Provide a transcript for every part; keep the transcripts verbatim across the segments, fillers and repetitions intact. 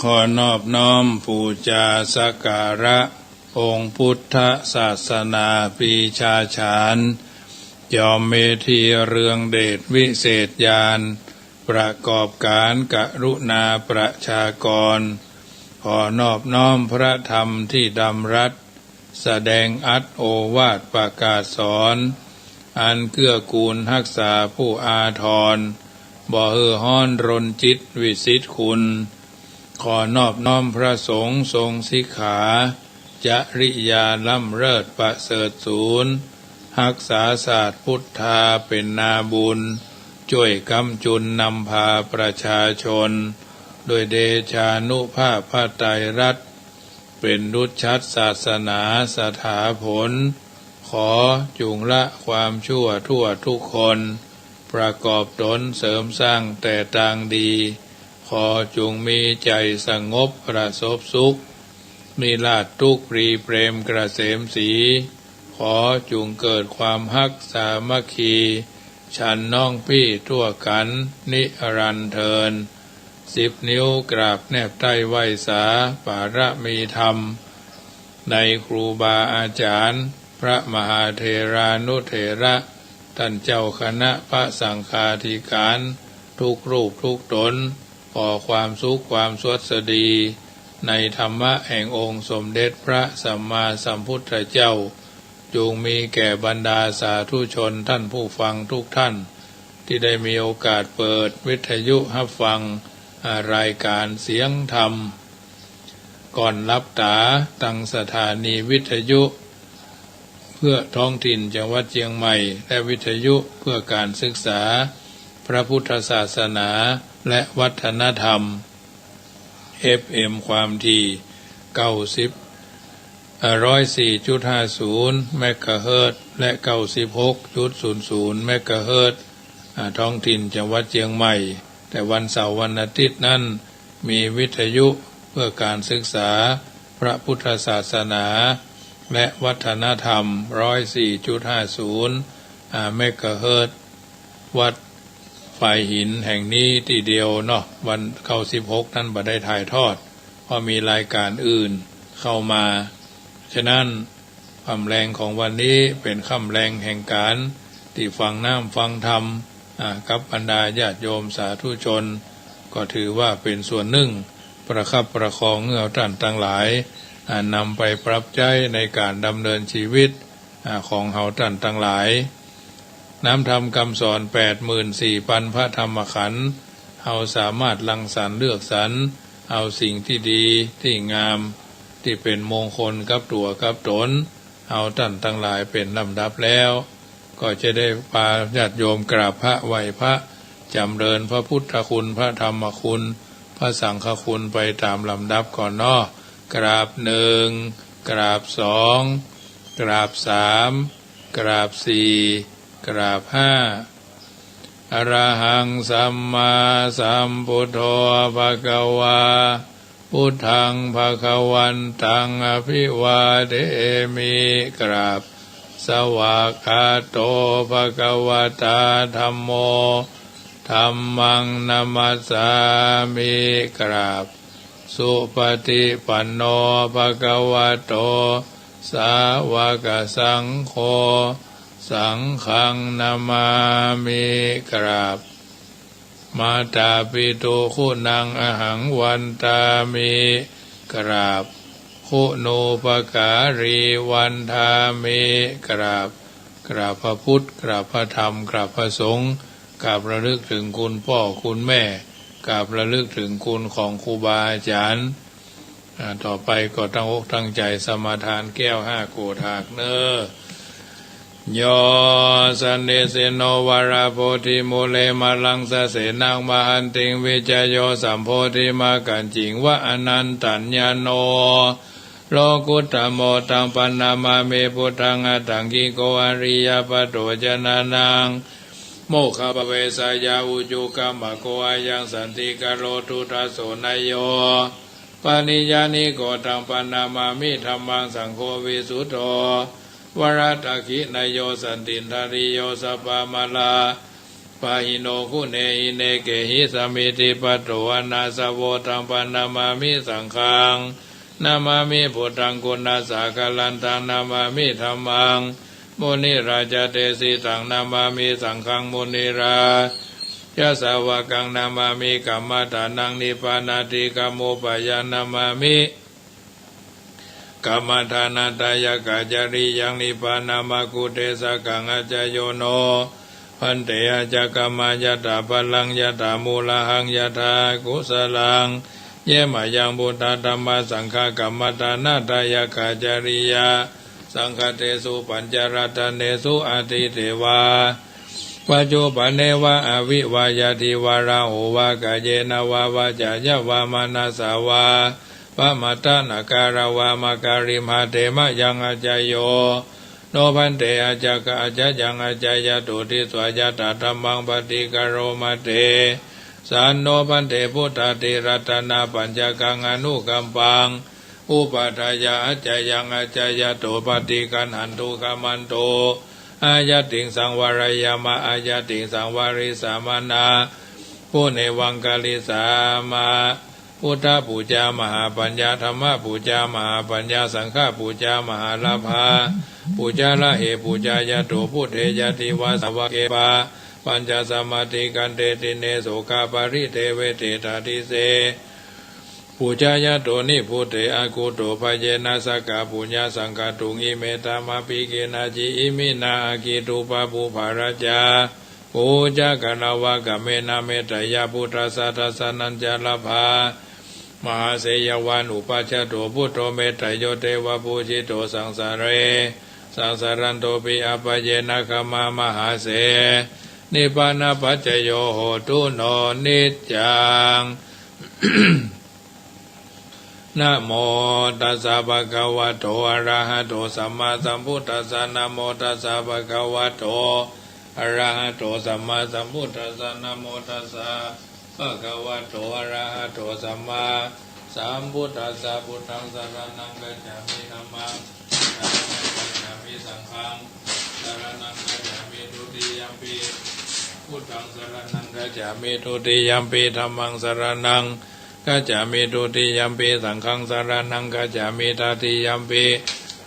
ขอนอบน้อมปูชาสักการะองค์พุทธศาสนาปีชาฉาน จอมเมธีเรืองเดชวิเศษญาณ ประกอบการกรุณาประชากร ขอนอบน้อมพระธรรมที่ดำรัส แสดงอัตถ์โอวาทประกาศสอน อันเกื้อกูลฮักษาผู้อาทร บ่หื้อฮ้อนรนจิตวิสิทธิ์คุณ ขอนอบน้อมพระสงฆ์ทรงสิกขา จริยาล้ำเลิศประเสริฐสูน ฮักษาศาสตร์พุทธาเป็นนาบุญ ช่วยค้ำจุนนำพาประชาชน ด้วยเดชานุภาพพระไตรรัตน์ เป็นดุจชัดศาสนาสถาผล ขอจุงละความชั่วทั่วทุกคน ประกอบตนเสริมสร้างแต่ตางดี ขอจุงมีใจสงบประสบสุข มีลาดทุกข์ปรีเปรมกระเสมสี ขอจุงเกิดความฮักสามัคคี ฉันน้องพี่ทั่วกันนิรันดร์เทิน สิบนิ้วกราบแนบใต้ไหว้สา ปารมีธรรม ในครูบาอาจารย์ พระมหาเถรานุเถระ ท่านเจ้าคณะพระสังฆาธิการ ทุกรูปทุกตน ขอความสุขความสวัสดี ในธรรมะแห่งองค์สมเด็จพระสัมมาสัมพุทธเจ้า จงมีแก่บรรดาสาธุชนท่านผู้ฟังทุกท่าน ที่ได้มีโอกาสเปิดวิทยุฮับฟัง อ่า รายการเสียงธรรม ก่อนหลับต๋า ตังสถานีวิทยุ เพื่อท้องถิ่นจังหวัดเชียงใหม่ และวิทยุเพื่อการศึกษาพระพุทธศาสนาและวัฒนธรรม เอฟเอ็ม ความถี่ เก้าสิบ อ่า ร้อยสี่จุดห้าศูนย์ เมกะเฮิรตซ์ และ เก้าสิบหกจุดศูนย์ศูนย์ เมกะเฮิรตซ์ อ่า ท้องถิ่นจังหวัดเชียงใหม่ แต่วันเสาร์วันอาทิตย์นั้น มีวิทยุเพื่อการศึกษาพระพุทธศาสนาและวัฒนธรรม ร้อยสี่จุดห้าศูนย์ อ่า เมกะเฮิรตซ์ วัดฝายหินแห่งนี้ตี้เดียวเนาะ วัน เก้าสิบหกนั้นบ่ได้ถ่ายทอด เพราะมีรายการอื่นเข้ามา ฉะนั้น ค่ำแลงของวันนี้เป๋นค่ำแลงแห่งก๋านตี้ฟังน้ำฟังธรรม อ่า กับบรรดาญาติโยมสาธุชน ก็ถือว่าเป๋นส่วนนึ่ง ประคับประคองหื้อเฮาต้านตังหลาย อ่า นำไปปรับใจ๊ในก๋านดำเนินชีวิต อ่า ของเฮาต้านตังหลาย น้ำธรรมกำสอนแปดหมื่นสี่ปันพระธรรมขันธ์ เฮาสามารถรังสรรค์เลือกสรร เอาสิ่งตี้ดีตี้งาม ตี้เป๋นมงคลกับตั๋วกับต๋น เฮาต้านตังหลายเป๋นลำดับแล้ว ก็จะได้ปาญาติโยมกราบพระไหว้พระ จ๋ำเริญพระพุทธคุณ พระธรรมคุณ พระสังฆคุณไปต๋ามลำดับก่อนเนาะ กราบหนึ่ง กราบสอง กราบสาม กราบสี่ กราบห้า อะระหังสัมมาสัมพุทโธ ภะคะวา พุทธัง ภะคะวันตัง อะภิวาเทมิ กราบ สวากขาโต ภะคะวะตา ธัมโม ธัมมัง นะมัสสามิ กราบ สุปฏิปันโน ภะคะวะโต สาวกสังโฆ สังฆัง นะมามิ กราบ มาตาปิตุคุณัง อะหัง วันตามิ กราบ คุณูปการี วันทามิ กราบ กราบพระพุทธ กราบพระธรรม กราบพระสงฆ์ กราบระลึกถึงคุณพ่อคุณแม่ กราบระลึกถึงคุณของครูบาอาจารย์ อ่า ต่อไปก็ตั้งอกตั้งใจ๋สมาทานแก้วห้าโกฏฐากเน่อ โย สะเนสสิโน วะระโพธิมูเล มะรังสะเสนัง มะหันติง วิจโย สัมโพธิมักขัญญิง วะ อะนันตัญญาโณ โลกุตตะโม ตัง ปะนะมามิ พุทธัง อะฏฐังกิโก อะริยะปะโต จะนะนัง โมคคัพพะเวสะยะ อุจุกัมมะโก อะยัง สันติกะโร ทุตตะโส นะโย ปะริญญาณิโก ตัง ปะนะมามิ ธัมมัง สังโฆ วิสุทโธ วะระตะขินะโย สันตินทะริโย สัพพะมะลา Pahino guṇehi nekehi samiddhipatto anāsavo. Dhammaṃ namāmi saṅghaṃ namāmi buddhaṃ guṇasāgaraṃ. Taṃ namāmi dhammaṃ munirājadesitaṃ. Namāmi saṅghaṃ munirājasāvakaṃ. Namāmi kammadānaṃ nibbānādhikāmupayaṃ. Namāmi kammadānatayagācariyaṃ nibbānamaggudesakaṃ. Ācāyo no bhante ācakkhama yathā balaṃ yathā mūḷahaṃ yathā kusalaṃ. Ye mayaṃ buddhadhammasaṅghakammadānatayagācariyā saṅghattesu pañcaratane su atīte vā paccuppane vā avivayyādhi vārāhu vā kāyena vā vācāya vā manasā vā pamādaṃ akkāravā makkārimha. Te mayaṃ ācāyo no bhante ācakkhā ācāyaṃ ācāyato disvā yathā dhammaṃ paṭikkaroma. Tesaṃ no bhante buddhādiratanapañjakaṃ anukampaṃ upādāya ācāyaṃ ācāyato paṭiggaṇhantu khamatu. Āyatiṃ saṃvareyāma āyatiṃ saṃvarissāma. Nāpunevaṃ karissāma. Buddhapūjā mahāpaññā dhammapūjā mahāpaññā saṅghapūjā mahālābhapūjā. Rahe pūjāyato buddhe ñātivasavake pāpañca samādikkhante dine sokaparideveṭe tādise pūjāyato nibbute akutto bhayena sakkapuññasaṅkhātuṃ. Ime dhammapi kenaci iminā aggi dubbapū bārā ca pūjā katvā kammena metteyya buddhassa dassanañca labhā. Mahāseyyaṃ vānupajjhato buddho metteyyo devapūjito saṃsare saṃsarantopi āpayena khamā mahāse. Nibbānapaccayo hotu no niccaṃ. Namo tassa bhagavato arahato sammāsambuddhassa. Namo tassa bhagavato arahato sammāsambuddhassa. Namo tassa bhagavato arahato sammāsambuddhassa. Buddhaṃ saraṇaṃ gacchāmi. Dhammaṃ saraṇaṃ gacchāmi. Saṅghaṃ saraṇaṃ gacchāmi. Dutiyampi buddhaṃ saraṇaṃ gacchāmi. Dutiyampi dhammaṃ saraṇaṃ gacchāmi. Dutiyampi saṅghaṃ saraṇaṃ gacchāmi. Tatiyampi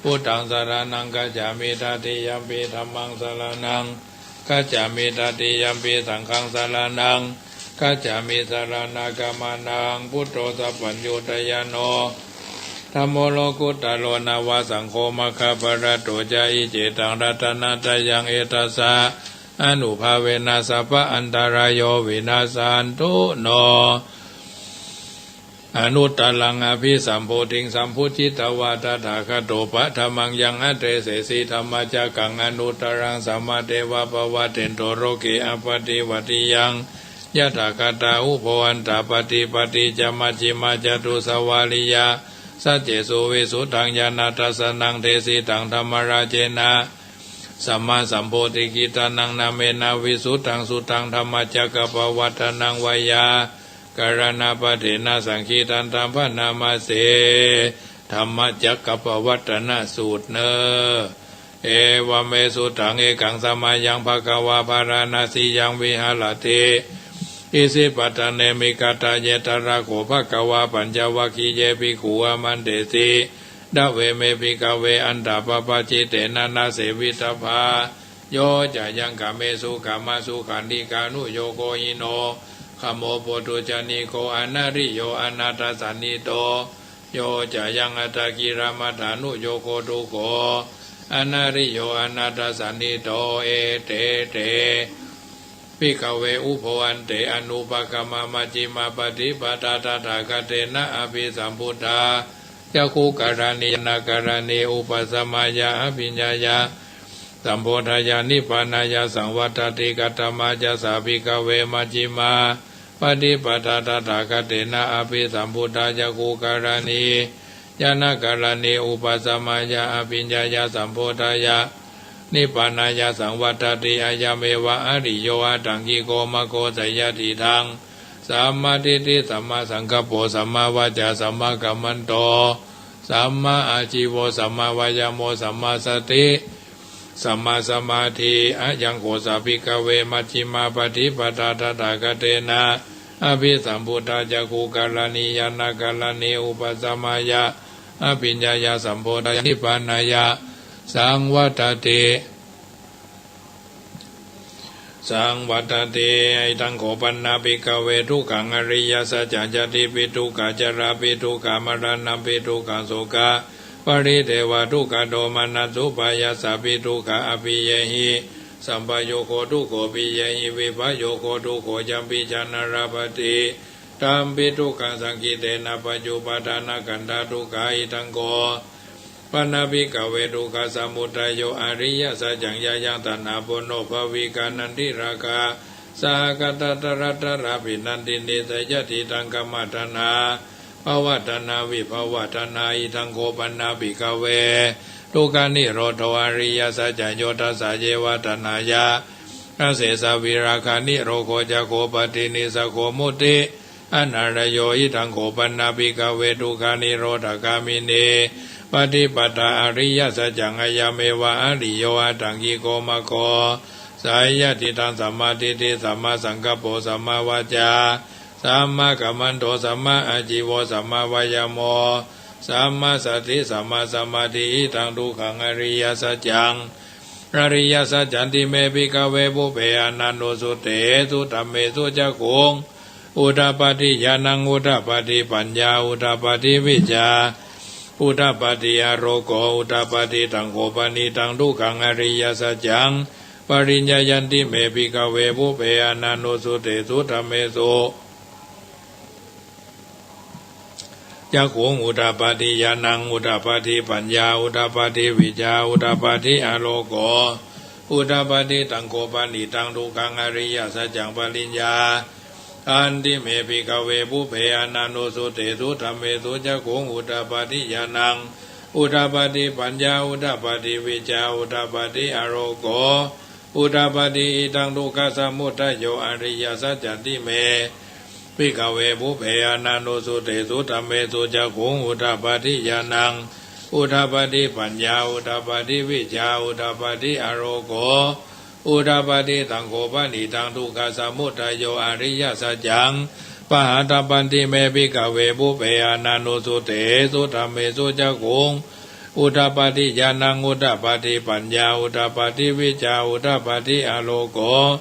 buddhaṃ saraṇaṃ gacchāmi. Tatiyampi dhammaṃ saraṇaṃ gacchāmi. Tatiyampi saṅghaṃ saraṇaṃ gacchāmi. Saraṇagamanaṃ. Buddho sabbaññutañāṇo dhammo lokuttaro nava saṅgho maggaphalaṭṭho ca. Iccetaṃ ratanattayaṃ etassa ānubhāvena sabba antarāyo vinassantu no. Anuttaraṃ abhisambodhiṃ sambujjhitvā tathāgato paṭhamaṃ yaṃ adesesi dhammacakkaṃ anuttaraṃ samādeva pavattento loke appaṭivattiyaṃ. Yathākatā ubho antā paṭipatti ca majjhimā catusavariyā saccesu visuddhaṃ ñāṇadassanaṃ desitaṃ dhammarājena sammāsambodhikittanaṃ nāmena visuddhaṃ sutaṃ dhammacakkappavatthanaṃ veyyākaraṇapaddena saṅkhittaṃ taṃ bhaṇāma se. Dhammacakkappavattanasutta. Evaṃ me sutaṃ. Ekaṃ samayaṃ bhagavā bārāṇasiyaṃ viharati isipatane migadāye. Tatra kho bhagavā pañcavaggiye bhikkhū āmantesi. Dveme bhikkhave antā pabbajitena na sevitabbā. Yo cāyaṃ kāmesu kāmasukhallikānuyogo hīno gammo pothujjaniko anariyo anatthasañhito. Yo cāyaṃ attakilamathānuyogo dukkho anariyo anatthasañhito. Ete te bhikkhave ubho ante anupagamma majjhimā paṭipadā tathāgatena abhisambuddhā cakkhukaraṇī ñāṇakaraṇī upasamāya abhiññāya sambodhāya nibbānāya saṃvattati. Katamā ca sā bhikkhave majjhimā paṭipadā tathāgatena abhisambuddhā cakkhukaraṇī ñāṇakaraṇī upasamāya abhiññāya sambodhāya nibbānāya saṃvattati? Ayameva ariyo aṭṭhaṅgiko maggo, seyyathīdaṃ: sammādiṭṭhi sammāsaṅkappo sammāvācā sammākammanto sammāājīvo sammāvāyāmo sammāsati sammāsamādhi. Ayaṃ kho sā bhikkhave majjhimā paṭipadā tathāgatena abhisambuddhā cakkhukaraṇī ñāṇakaraṇī upasamāya abhiññāya sambodhāya nibbānāya saṃvattati. Saṃvattati. Idaṃ kho pana bhikkhave dukkhaṃ ariyasaccaṃ: jātipi dukkha, jarāpi dukkhā, maraṇampi dukkhaṃ, sokaparidevadukkhadomanassupāyāsāpi dukkhā appiyehi, sampayogo dukkho piyehi vippayogādo dukkho, yampicchaṃ na labhati tampi dukkhaṃ, saṅkhittena pañcupādānakkhandhā dukkhā. Idaṃ kho pana bhikkhave dukkhasamudayo ariyasaccaṃ: yāyaṃ taṇhā ponobbhavikā nandirāgasahagatā taratarābhinandinī, seyyathīdaṃ: kāmataṇhā bhavataṇhā vibhavataṇhā. Idaṃ kho pana bhikkhave dukkhanirodho ariyasaccaṃ: yo tassāyeva taṇhāya asesavirāganirodho cāgo paṭinissaggo mutti anālayo. Idaṃ kho pana bhikkhave dukkhanirodhagāminī paṭipadā ariyasaccaṃ: ayameva ariyo aṭṭhaṅgiko maggo, seyyathīdaṃ: sammādiṭṭhi sammāsaṅkappo sammāvācā sammākammanto sammāājīvo sammāvāyāmo sammāsati sammāsamādhi. Idaṃ dukkhaṃ ariyasaccaṃ. Ariyasaccanti me bhikkhave pubbe ananussutesu dhammesu cakkhuṃ udapādi ñāṇaṃ udapādi paññā udapādi vijjā udapādi āloko udapādi. Taṃ kho panidaṃ dukkhaṃ ariyasaccaṃ pariññeyyanti me bhikkhave pubbe ananussutesu dhammesu cakkhuṃ udapādi ñāṇaṃ udapādi paññā udapādi vijjā udapādi āloko udapādi. Taṃ kho panidaṃ dukkhaṃ ariyasaccaṃ pariññāyanti me bhikkhave pubbe ananussutesu dhammesu cakkhuṃ udapādi ñāṇaṃ udapādi paññā udapādi vijjā udapādi āloko udapādi. Idaṃ dukkhasamudayo ariyasaccanti me bhikkhave pubbe ananussutesu dhammesu cakkhuṃ udapādi ñāṇaṃ udapādi paññā udapādi vijjā udapādi āloko udapādi. Taṃ kho panidaṃ dukkhasamudayo ariyasaccaṃ pahātabbanti me bhikkhave pubbe ananussutesu dhammesu cakkhuṃ udapādi ñāṇaṃ udapādi paññā udapādi vijjā udapādi āloko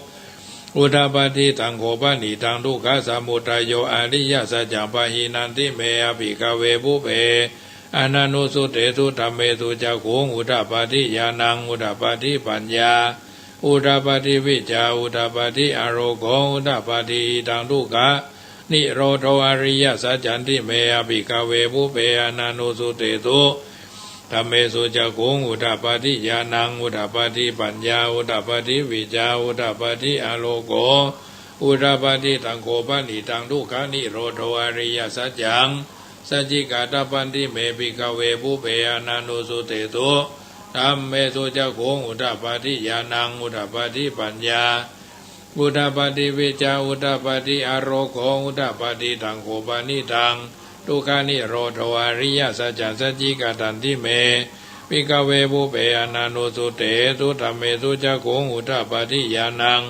udapādi. Taṃ kho panidaṃ dukkhasamudayo ariyasaccaṃ pahīnanti me bhikkhave pubbe ananussutesu dhammesu cakkhuṃ udapādi ñāṇaṃ udapādi paññā udapādi vijjā udapādi āloko udapādi. Idaṃ dukkhanirodho ariyasaccanti me bhikkhave pubbe ananussutesu dhammesu cakkhuṃ udapādi ñāṇaṃ udapādi paññā udapādi vijjā udapādi āloko udapādi. Taṃ kho panidaṃ dukkhanirodho ariyasaccaṃ sacchikatabbanti me bhikkhave pubbe ananussutesu dhammesu cakkhuṃ udapādi ñāṇaṃ udapādi paññā udapādi vijjā udapādi āloko udapādi. Taṃ kho panidaṃ dukkhanirodho ariyasaccaṃ sacchikatanti me bhikkhave pubbe ananussutesu dhammesu cakkhuṃ udapādi ñāṇaṃ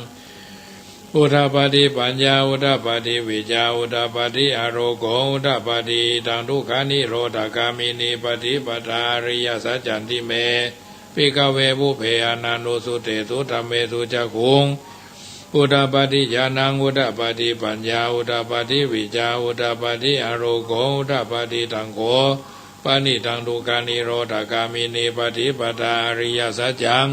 udapādi paññā udapādi vijjā udapādi āloko udapādi. Idaṃ dukkhanirodhagāminī paṭipadā ariyasaccanti me bhikkhave pubbe ananussutesu dhammesu cakkhuṃ udapādi ñāṇaṃ udapādi paññā udapādi vijjā udapādi āloko udapādi. Taṃ kho panidaṃ dukkhanirodhagāminī paṭipadā ariyasaccaṃ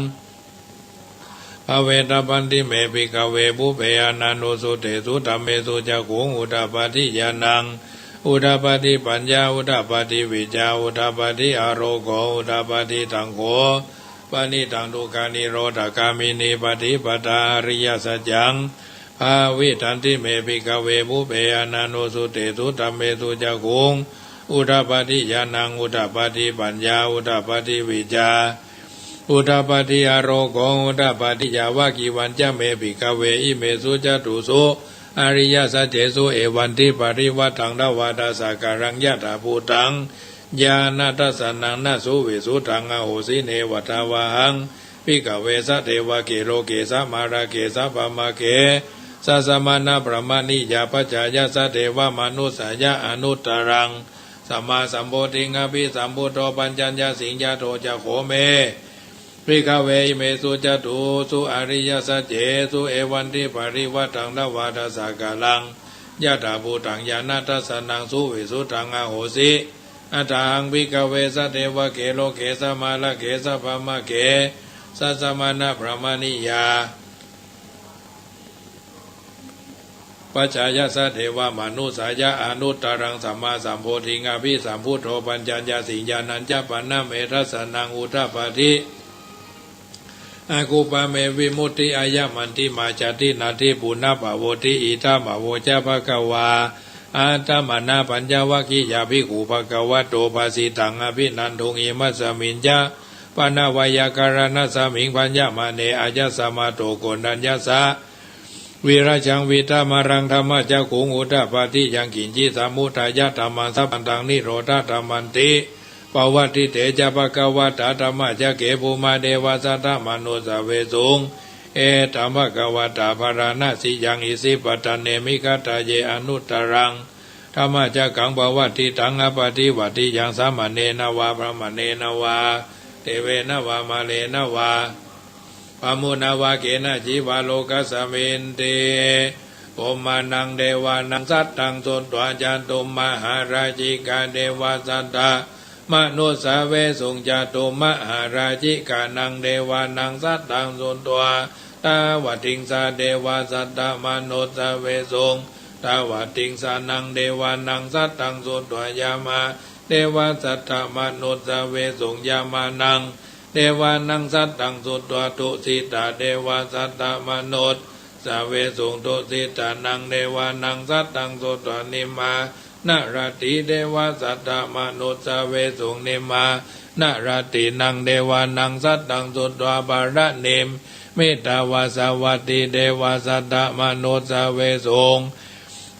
bhāvetabbanti me bhikkhave pubbe ananussutesu dhammesu cakkhuṃ udapādi ñāṇaṃ udapādi paññā udapādi vijjā udapādi āloko udapādi. Taṃ kho panidaṃ dukkhanirodhagāminī paṭipadā ariyasaccaṃ bhāvitanti me bhikkhave pubbe ananussutesu dhammesu cakkhuṃ udapādi ñāṇaṃ udapādi paññā udapādi vijjā udapādi āloko udapādi. Yāvakīvañca me bhikkhave imesu catūsu ariyasaccesu evantiparivaṭṭaṃ dvādasākāraṃ yathābhūtaṃ ñāṇadassanaṃ na suvisuddhaṃ ahosi, neva tāvāhaṃ bhikkhave sadevake loke samārake sabrahmake sassamaṇabrāhmaṇiyā pajāya sadevamanussāya anuttaraṃ sammāsambodhiṃ abhisambuddho paccaññāsiṃ. Yato ca kho me bhikkhave imesu catūsu ariyasaccesu evantiparivaṭṭaṃ dvādasākāraṃ yathābhūtaṃ ñāṇadassanaṃ suvisuddhaṃ ahosi. Athāhaṃ bhikkhave sadevake loke samārake sabrahmake sassamaṇabrāhmaṇiyā pajāya sadevamanussāya anuttaraṃ sammāsambodhiṃ abhisambuddho paccaññāsiṃ. Ñāṇañca pana me dassanaṃ udapādi, akuppā me vimutti, ayamantimā jāti natthi punabbhavoti. Idamavoca bhagavā. Attamanā pañcavaggiyā bhikkhū bhagavato bhāsitaṃ abhinanduṃ. Imasmiñca pana veyyākaraṇasmiṃ bhaññamāne āyasmato koṇḍaññassa virajaṃ vītamalaṃ dhammacakkhuṃ udapādi: yaṅkiñci samudayadhammaṃ sabbantaṃ nirodhadhammanti. Pavattite ca bhagavatā dhammacakke bhummā devā saddamanussāvesuṃ. Etambhagavatā bārāṇasiyaṃ isipatane migadāye anuttaraṃ dhammacakkaṃ pavattitaṃ appaṭivattiyaṃ samaṇena vā brāhmaṇena vā devena vā mārena vā brahmunā vā kenaci vā lokasminti. Bhummānaṃ devānaṃ saddaṃ sutvā cātummahārājikā devā saddamanussāvesuṃ. Cātummahārājikānaṃ devānaṃ saddaṃ sutvā tāvatiṃsā devā saddamanussāvesuṃ. Tāvatiṃsānaṃ devānaṃ saddaṃ sutvā yāmā devā saddamanussāvesuṃ. Yāmānaṃ devānaṃ saddaṃ sutvā tusitā devā saddamanussāvesuṃ. Tusitānaṃ devānaṃ saddaṃ sutvā nimmānaratī devā saddamanussāvesuṃ. Nimmānaratīnaṃ devānaṃ saddaṃ sutvā paranimmitavasavattī devā saddamanussāvesuṃ.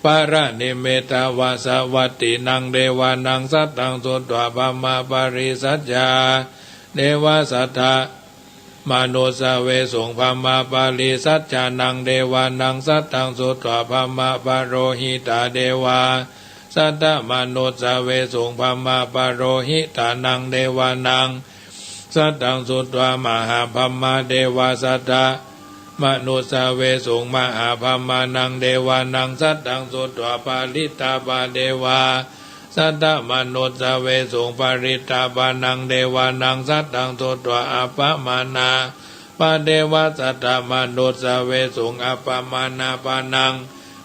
Paranimmitavasavattīnaṃ devānaṃ saddaṃ sutvā brahmapārisajjā devā saddamanussāvesuṃ. Brahmapārisajjānaṃ devānaṃ saddaṃ sutvā brahmapurohitā devā saddamanussāvesuṃ. Brahmapurohitānaṃ devānaṃ saddaṃ sutvā mahābrahmā devā saddamanussāvesuṃ. Mahābrahmānaṃ devānaṃ saddaṃ sutvā parittābhā devā saddamanussāvesuṃ. Parittābhānaṃ devānaṃ saddaṃ sutvā appamāṇābhā devā saddamanussāvesuṃ. Appamāṇābhānaṃ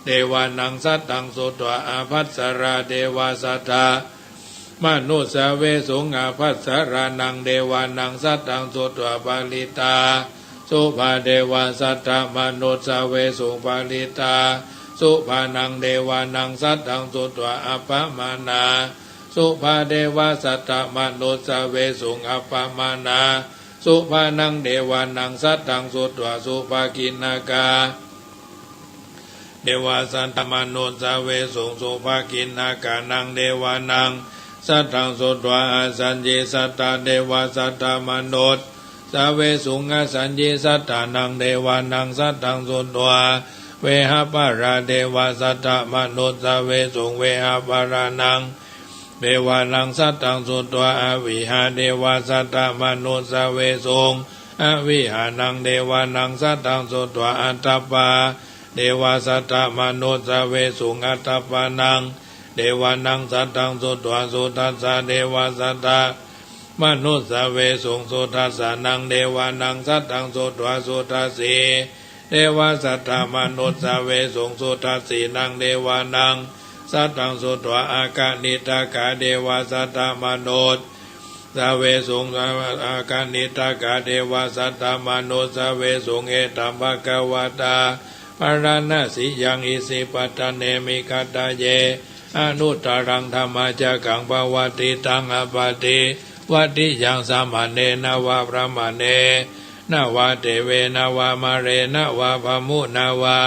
devānaṃ saddaṃ sutvā ābhassarā devā sadda manussāvesuṃ. Ābhassarānaṃ devānaṃ saddaṃ sutvā parittāsubhā devā saddamanussāvesuṃ. Parittāsubhānaṃ devānaṃ saddaṃ sutvā appamāṇāsubhā devā saddamanussāvesuṃ. Appamāṇāsubhānaṃ devānaṃ saddaṃ sutvā subhakiṇhakā devā saddamanussāvesuṃ. Subhakiṇhakānaṃ devānaṃ saddaṃ sutvā āsaññī saddhā devā saddamanussāvesuṃ. Āsaññī saddhānaṃ devānaṃ saddaṃ sutvā vehapphalā devā saddamanussāvesuṃ. Vehapphalānaṃ devānaṃ saddaṃ sutvā avihā devā saddamanussāvesuṃ. Avihānaṃ devānaṃ saddaṃ sutvā atappā devā saddamanussāvesuṃ. Atappānaṃ devānaṃ saddaṃ sutvā sudassā devā saddamanussāvesuṃ. Sudassānaṃ devānaṃ saddaṃ sutvā sudassī devā saddamanussāvesuṃ. Sudassīnaṃ devānaṃ saddaṃ sutvā akaniṭṭhakā devā saddamanussāvesuṃ. Akaniṭṭhakā devā saddamanussāvesuṃ. Etambhagavatā bārāṇasiyaṃ isipatane migadāye anuttaraṃ dhammacakkaṃ pavattitaṃ appaṭivattiyaṃ samaṇena vā brāhmaṇena vā devena vā mārena vā brahmunā vā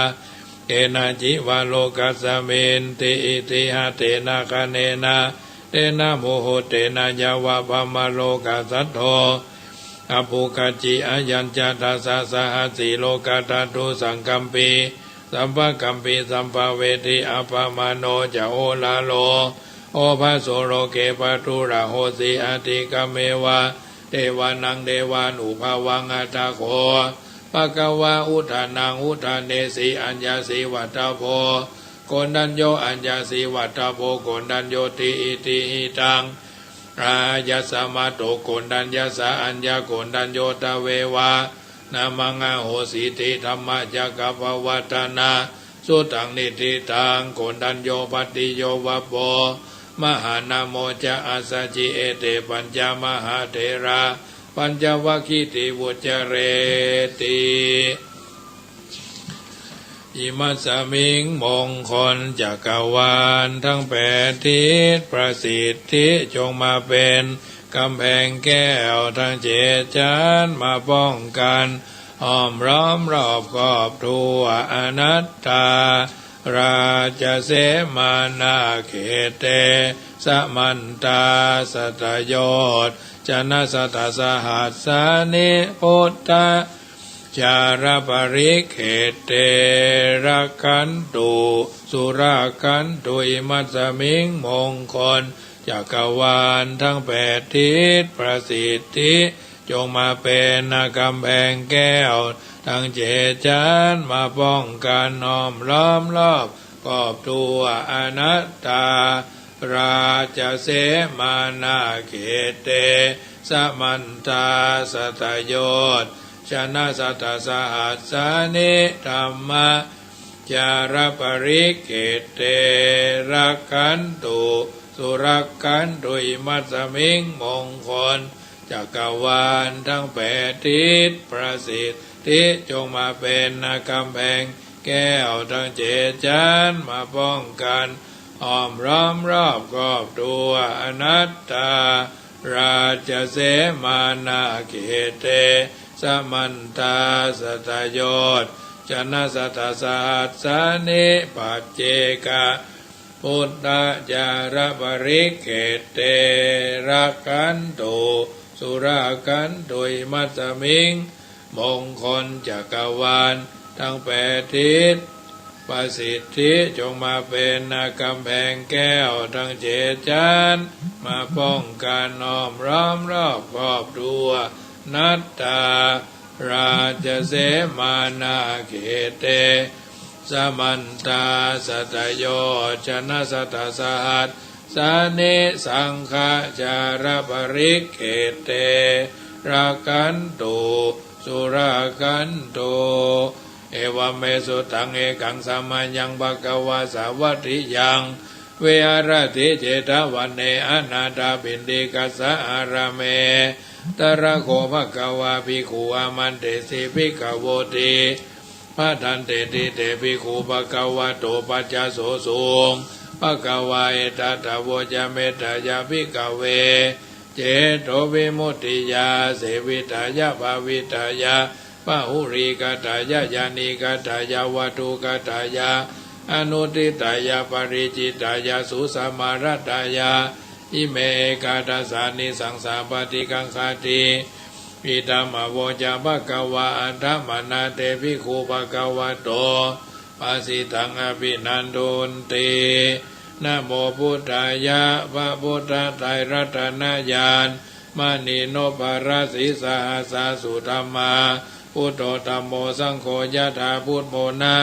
kenaci vā lokasminti. Itiha tena khaṇena tena muhuttena yāva brahmalokā saddo Abbhuggacchi ayañca dasasahassi lokadhātu saṅkampi sampakampi sampavedhi. Appamāṇo ca oḷāro obhāso loke pāturahosi, atikkammeva devānaṃ devānubhāvaṃ. Atha kho bhagavā udānaṃ udānesi: Aññāsi vata bho Koṇḍañño, aññāsi vata bho Koṇḍaññoti. Itihidaṃ āyasmato Koṇḍaññassa aññākoṇḍañño tveva nāmaṃ ahosīti. Dhammacakkappavattanasuttaṃ. Niṭṭhitaṃ Koṇḍañño bhaddiyo vappo mahānāmo ca āsaji. Ete pañca mahātherā pañcavaggīti vuccareti. Imasmiṃ มงคลจักรวาลทั้งแปดทิศ ประสิทธิจงมาเป็นกำแพงแก้วทั้งเจ็ดชั้น มาป้องกันห้อมล้อมรอบครอบทั่ว Anattā rājasemaṇakhette samantā satayojanasatasahassāni buddha jāraparikkette rakkhantu surakkhantu. Imasmiṃ มงคลจักรวาลทั้งแปดทิศ ประสิทธิจงมาเป็นกำแพงแก้วทั้งเจ็ดชั้น มาป้องกันห้อมล้อมรอบครอบทั่ว Anattā rājasemaṇakhette samantā satayojanasatasahassāni dhamma jāraparikkette rakkhantu surakkhantu. Imasmiṃ มงคลจักรวาลทั้งแปดทิศ ประสิทธิจงมาเป็นกำแพงแก้วทั้งเจ็ดชั้น มาป้องกันห้อมล้อมรอบครอบทั่ว Anattā rājasemaṇakhette samantā satayojanasatasahassāni paccekabuddhajāraparikkette rakkhantu surakkhantu. Imasmiṃ มงคลจักรวาลทั้งแปดทิศ ประสิทธิจงมาเป็นกำแพงแก้วทั้งเจ็ดชั้น มาป้องกันห้อมล้อมรอบครอบทั่ว Anattā rājasemaṇakhette samantā satayojanasatasahassāni saṅghajāraparikkette rakkhantu surakkhantu. Evaṃ me sutaṃ. Ekaṃ samayaṃ bhagavā sāvatthiyaṃ viharati jetavane anāthapiṇḍikassa ārāme. Tatra kho bhagavā bhikkhū āmantesi bhikkhavoti. Bhadanteti te bhikkhū bhagavato paccassosuṃ. Bhagavā etadavoca: Mettāya bhikkhave cetovimuttiyā sevittāya bhāvitāya bahulīkatāya yānīkatāya vatthukatāya anuṭṭhitāya paricitāya susamāraddhāya ime ekādasānisaṃsā paṭiggaṇhāti. Idamavoca bhagavā. Attamanā te bhikkhū bhagavato bhāsitaṃ abhinandunti. Namo buddhāya. พระพุทธไตรรัตนญาณ Maṇi-nubbarasīsahassa sudhammā. Buddho dhammo saṅgho yathā buddhamona.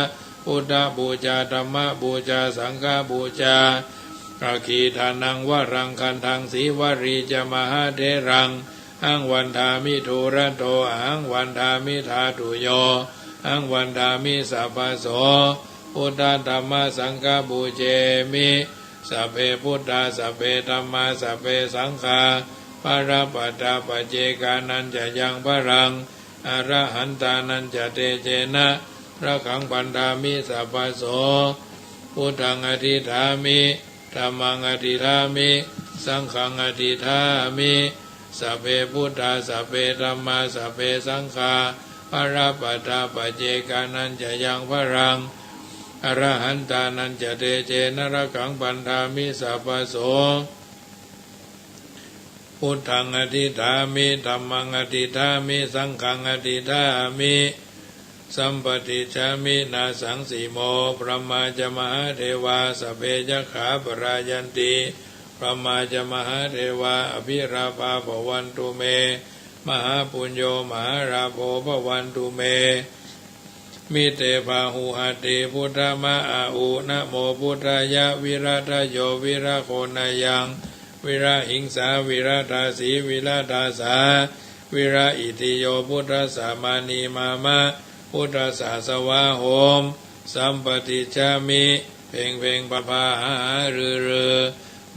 Buddhapūjā dhammapūjā saṅghapūjā. Aggaṭṭhānaṃ varaṃ gandhaṃ sīvalī ca mahātheraṃ. Ahaṃ vandāmi dūrato. Ahaṃ vandāmi dhātuyo. Ahaṃ vandāmi sabbaso. Buddha dhamma saṅgha pūjemi. Sabbe buddhā sabbe dhammā sabbe saṅghā balappattā paccekānañca yaṃ balaṃ arahantānañca tejena rakkhaṃ bandhāmi sabbaso. Buddhaṃ adhiṭṭhāmi. Dhammaṃ adhiṭṭhāmi. Saṅghaṃ adhiṭṭhāmi. Sabbe buddhā sabbe dhammā sabbe saṅghā balappattā paccekānañca yaṃ balaṃ arahantānañca tejena rakkhaṃ bandhāmi sabbaso. Buddhaṃ adhiṭṭhāmi, dhammaṃ adhiṭṭhāmi, saṅghaṃ adhiṭṭhāmi, sampaṭicchāmi, nāsaṃsimo. Brahmā ca mahādevā, sabbe yakkhā palāyanti. Brahmā ca mahādevā, abhilābhā bhavantu me, mahāpuñño mahālābho bhavantu me. Mite bāhuhati, buddha ma a u, namo buddhāya. Viradayo viragonāyaṃ, virahiṃsā viradāsī viradāsā, viraitthiyo buddhassa mānīmāma, buddhassa svāhoma. Sampaṭicchāmi, เพ็งเพ็ง พาพา หาหา ฤๅฤ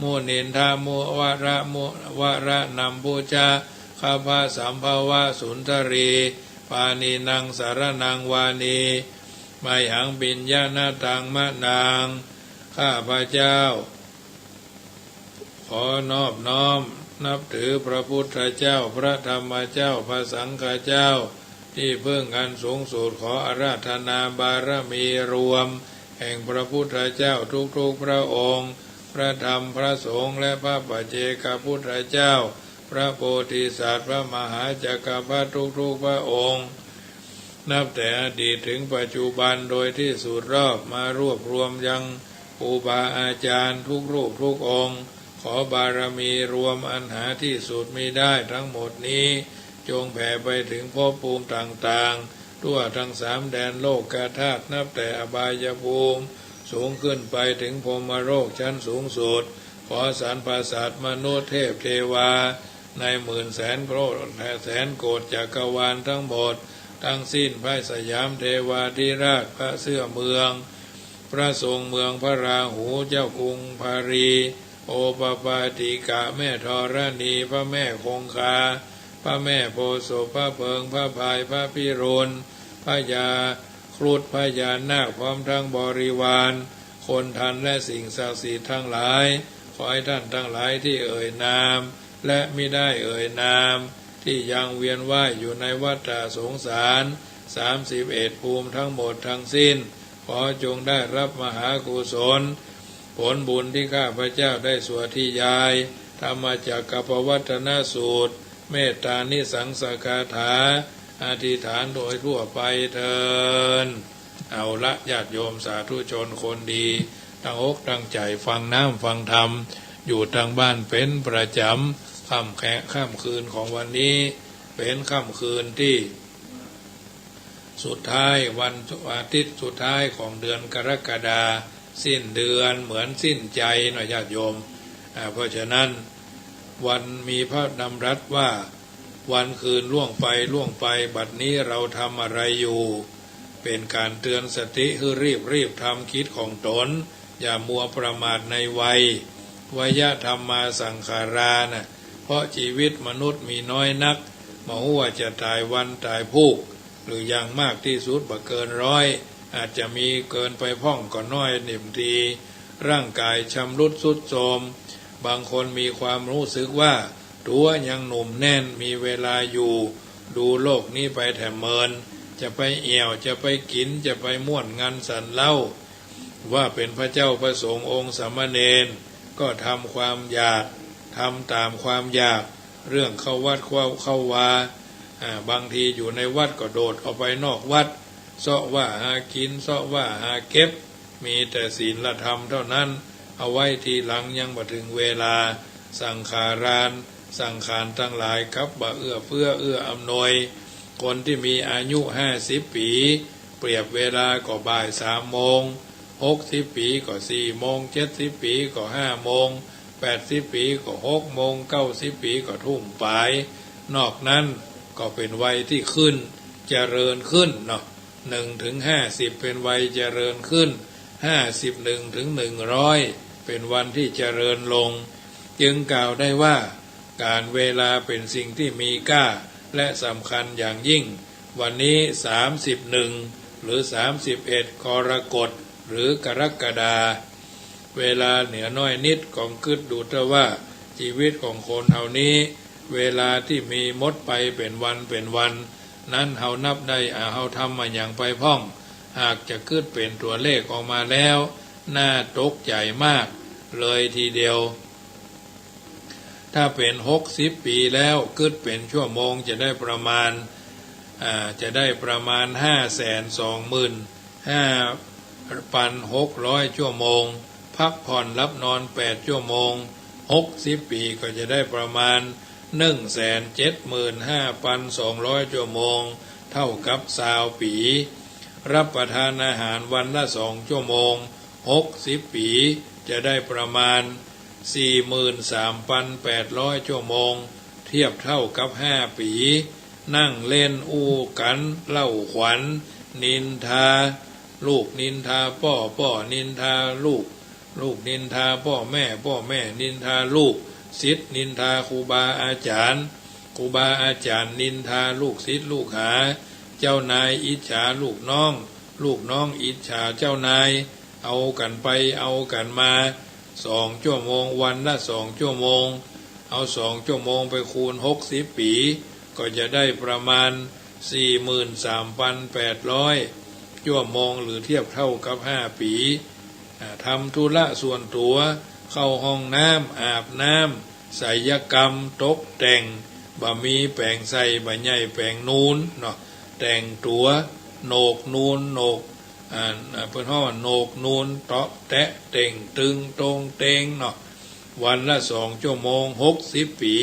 ๅ munindo มุ วระ มุ วระ นำพุชชะ คัพพะ สัมภวะ สุนทรี pāṇīnaṃ saraṇaṃ vāni. Mayhaṃ piññānātaṃ manaṃ. ข้าพเจ้า ขอนอบน้อมนับถือพระพุทธเจ้า พระธรรมเจ้า พระสังฆเจ้า ที่พึ่งอันสูงสุด ขออาราธนาบารมีรวม แห่งพระพุทธเจ้าทุกๆพระองค์ พระธรรม พระสงฆ์ และพระปัจเจกพุทธเจ้า พระโพธิสัตว์ พระมหาจักรพรรดิทุกๆพระองค์ นับแต่อดีตถึงปัจจุบันโดยที่สุดรอบ มารวบรวมยังครูบาอาจารย์ทุกรูปทุกองค์ ขอบารมีรวมอันหาที่สุดมิได้ทั้งหมดนี้ จงแผ่ไปถึงภพภูมิต่างๆ ทั่วทั้งสามแดนโลกธาตุ นับแต่อบายภูมิ สูงขึ้นไปถึงพรหมโลกชั้นสูงสุด ขอสรรพสัตว์มนุษย์เทพเทวา ในหมื่นแสนโกฏแสนโกฏจักรวาลทั้งหมด ทั้งสิ้น พระสยามเทวาธิราช พระเสื้อเมือง พระทรงเมืองพระราหู เจ้ากรุงพารี โอปปาติกะ แม่ธรณี พระแม่คงคา พระแม่โพธิ์ศพ พระเพิง พระพาย พระพิรุณ พญาครุฑ พญานาค พร้อมทั้งบริวาร คนทัน และสิ่งศักดิ์สิทธิ์ทั้งหลาย ขอให้ท่านทั้งหลายที่เอ่ยนาม และมิได้เอ่ยนาม ที่ยังเวียนว่ายอยู่ในวัฏฏะสงสาร สามสิบเอ็ดภูมิทั้งหมดทั้งสิ้น ขอจงได้รับมหากุศล ผลบุญที่ข้าพเจ้าได้สวดที่ยาย ธรรมจักรกัปปวัตตนสูตร เมตตานิสังสคาถา อธิษฐานโดยทั่วไปเทอญ เอาละ ญาติโยมสาธุชนคนดี ตั้งอกตั้งใจฟังน้ำฟังธรรม อยู่ทางบ้านเป็นประจำ ค่ำแค่ ค่ำคืนของวันนี้ เป็นค่ำคืนที่ สุดท้าย วันอาทิตย์สุดท้ายของเดือนกรกฎา สิ้นเดือนเหมือนสิ้นใจเนาะญาติโยม อ่า เพราะฉะนั้น วันมีพระดำรัสว่า วันคืนล่วงไปล่วงไป บัดนี้เราทำอะไรอยู่ เป็นการเตือนสติให้รีบรีบทำกิจของตน อย่ามัวประมาทในวัย วยะธัมมาสังขารานะ เพราะชีวิตมนุษย์มีน้อยนัก บ่ฮู้ว่าจะตายวันตายพูก หรืออย่างมากที่สุดบ่เกินร้อย อาจจะมีเกินไปพ่องก็น้อยเต็มที ร่างกายชำรุดทรุดโทรม บางคนมีความรู้สึกว่า ตั๋วยังหนุ่มแน่น มีเวลาอยู่ ดูโลกนี้ไปแถมเมิน จะไปแอ่ว จะไปกิ๋น จะไปม่วนงันสันเล้า ว่าเป็นพระเจ้าพระสงฆ์องค์สามเณร ก็ทำความอยาก ทำตามความอยาก เรื่องเข้าวัดเข้า เข้าวา อ่า บางทีอยู่ในวัดก็โดดออกไปนอกวัด เซาะว่าหากิ๋น เซาะว่าหาเก็บ มีแต่ศีลธรรมเท่านั้น เอาไว้ทีหลังยังบ่ถึงเวลา สังขาราน สังขารทั้งหลายกลับบ่เอื้อเฟื้อเอื้ออำนวย คนที่มีอายุห้าสิบปี๋ เปรียบเวลาก็บ่ายสามโมง หกสิบปี๋ก็สี่โมง เจ็ดสิบปี๋ก็ห้าโมง แปดสิบปี๋ก็หกโมง เก้าสิบปี๋ก็ทุ่มป๋าย นอกนั้นก็เป็นวัยที่ขึ้น เจริญขึ้นเนาะ หนึ่งถึงห้าสิบเป็นวัยเจริญขึ้น ห้าสิบเอ็ดถึงหนึ่งร้อยเป็นวันที่เจริญลง จึงกล่าวได้ว่า กาลเวลาเป็นสิ่งที่มีค่าและสำคัญอย่างยิ่ง วันนี้สามสิบเอ็ดหรือสามสิบเอ็ดกรกฎหรือกรกฎา เวลาเหลือน้อยนิด กองกึ๊ดดูเถอะว่า ชีวิตของคนเฮานี้ เวลาที่มีหมดไปเป็นวันเป็นวัน นั้นเฮานับได้ อ่า เฮาทำมาหยังไปพ่อง หากจะกึ๊ดเป็นตั๋วเลขออกมาแล้ว น่าตกใจ๋มากเลยทีเดียว ถ้าเป็นหกสิบปีแล้ว คิดเป็นชั่วโมงจะได้ประมาณอ่าจะได้ประมาณห้าแสนสองหมื่นห้าพันหกร้อยชั่วโมง พักผ่อนหลับนอนแปดชั่วโมง หกสิบปีก็จะได้ประมาณหนึ่งแสนเจ็ดหมื่นห้าพันสองร้อยชั่วโมง เท่ากับซาวปี รับประทานอาหารวันละสองชั่วโมง หกสิบปีจะได้ประมาณสี่หมื่นสามพันแปดร้อยชั่วโมง เทียบเท่ากับห้าปี นั่งเล่นอู้กันเล่าขวัญ นินทา ลูกนินทาป้อ ป้อนินทาลูก ลูกนินทาป้อแม่ ป้อแม่นินทาลูก ศิษย์นินทาครูบาอาจารย์ ครูบาอาจารย์นินทาลูกศิษย์ลูกหา เจ้านายอิจฉาลูกน้อง ลูกน้องอิจฉาเจ้านาย เอากันไปเอากันมา สองชั่วโมง วันละสองชั่วโมง เอาสองชั่วโมงไปคูณหกสิบปี ก็จะได้ประมาณสี่หมื่นสามพันแปดร้อยชั่วโมง หรือเทียบเท่ากับห้าปีอ่าทำธุระส่วนตัว เข้าห้องน้ำ อาบน้ำ ศัลยกรรม ตกแต่ง บ่มีแป๋งใส่ บ่ใหญ่แป๋งนูนเนาะ แต่งตัว โหนกนูน โหนก อ่าเปิ้นฮ้องว่าโหนกนูน เตาะแตะ เต่งตึง ตรงเตงเนาะ วันละสองชั่วโมง หกสิบปี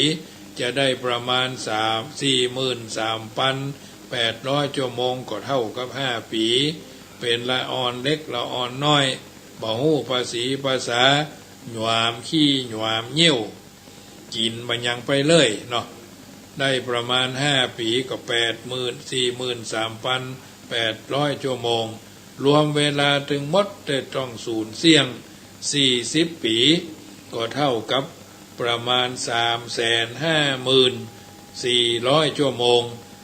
จะได้ประมาณสาม สี่หมื่นสามพันแปดร้อยชั่วโมง ก็เท่ากับห้าปี เป็นละออนเล็กละออนน้อย บ่ฮู้ภาษีภาษา หยวมขี้หยวมเยี่ยว กินบ่หยังไปเลยเนาะ ได้ประมาณห้าปีก็แปดหมื่น สี่หมื่นสามพันแปดร้อยชั่วโมง รวมเวลาตึงหมดได้ต้องสูญเสี้ยงสี่สิบปี ก็เท่ากับประมาณสามแสนห้าหมื่นสี่ร้อยชั่วโมง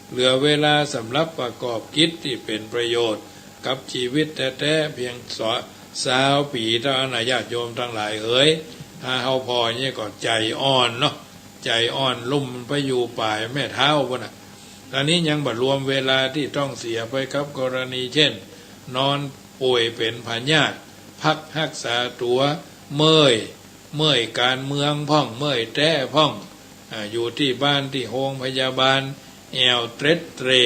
เหลือเวลาสำหรับประกอบกิจที่เป็นประโยชน์กับชีวิตแท้ๆ เพียงสอซาวปีเท่านั้นนะ ญาติโยมทั้งหลายเอ๋ย ถ้าเฮาผ่อเนี่ยก็ใจอ่อนเนาะ ใจอ่อนลุ่มไปอยู่ปลายแม่เท้าพุ้นน่ะ อันนี้ยังบ่รวมเวลาที่ต้องเสียไปกับกรณีเช่น นอนป่วยเป็นพยาธิ พักรักษาตัว เมื่อย เมื่อยการเมืองพ่อง เมื่อยแต๊พ่อง อ่าอยู่ที่บ้านที่โฮงพยาบาล แอ่วเตร็ดเตร่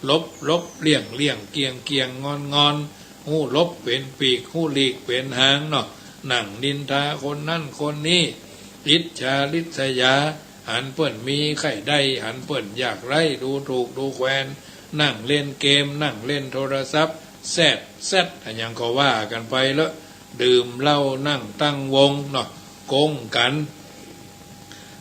หลบหลบเลี่ยงเลี่ยง เกี่ยงเกี่ยงงอนงอน ฮู้หลบเป๋นปีก ฮู้หลีกเป๋นหางเนาะ นั่งนินทาคนนั้นคนนี้ อิจฉาริษยา หันเปิ้นมีใค่ได้ หันเปิ้นยากไร้ ดูถูกดูแควน นั่งเล่นเกม นั่งเล่นโทรศัพท์ แซดแซด อะหยังก็ว่ากันไปเลอะ ดื่มเหล้า นั่งตั้งวงเนาะ โก๊งกั๋น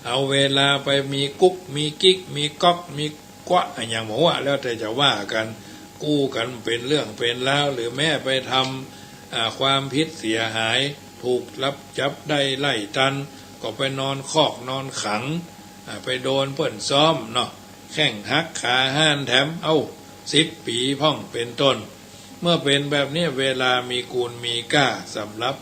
เอาเวลาไปมีกุ๊ก มีกิ๊ก มีก๊อก มีกวะ อะหยังบ่ฮู้อะ แล้วแต่จะว่ากั๋น กู้กั๋นเป๋นเรื่องเป๋นราว หรือแม้ไปทำอ่าความผิดเสียหาย ถูกลับจับได้ไล่ตัน ก็ไปนอนคอกนอนขัง อ่าไปโดนเปิ้นซ้อมเนาะ แข้งหักขาห้านแถม เอ้า สิบปีพ่องเป๋นต้น เมื่อเป๋นแบบนี้ เวลามีกูลมีก้า สำหรับ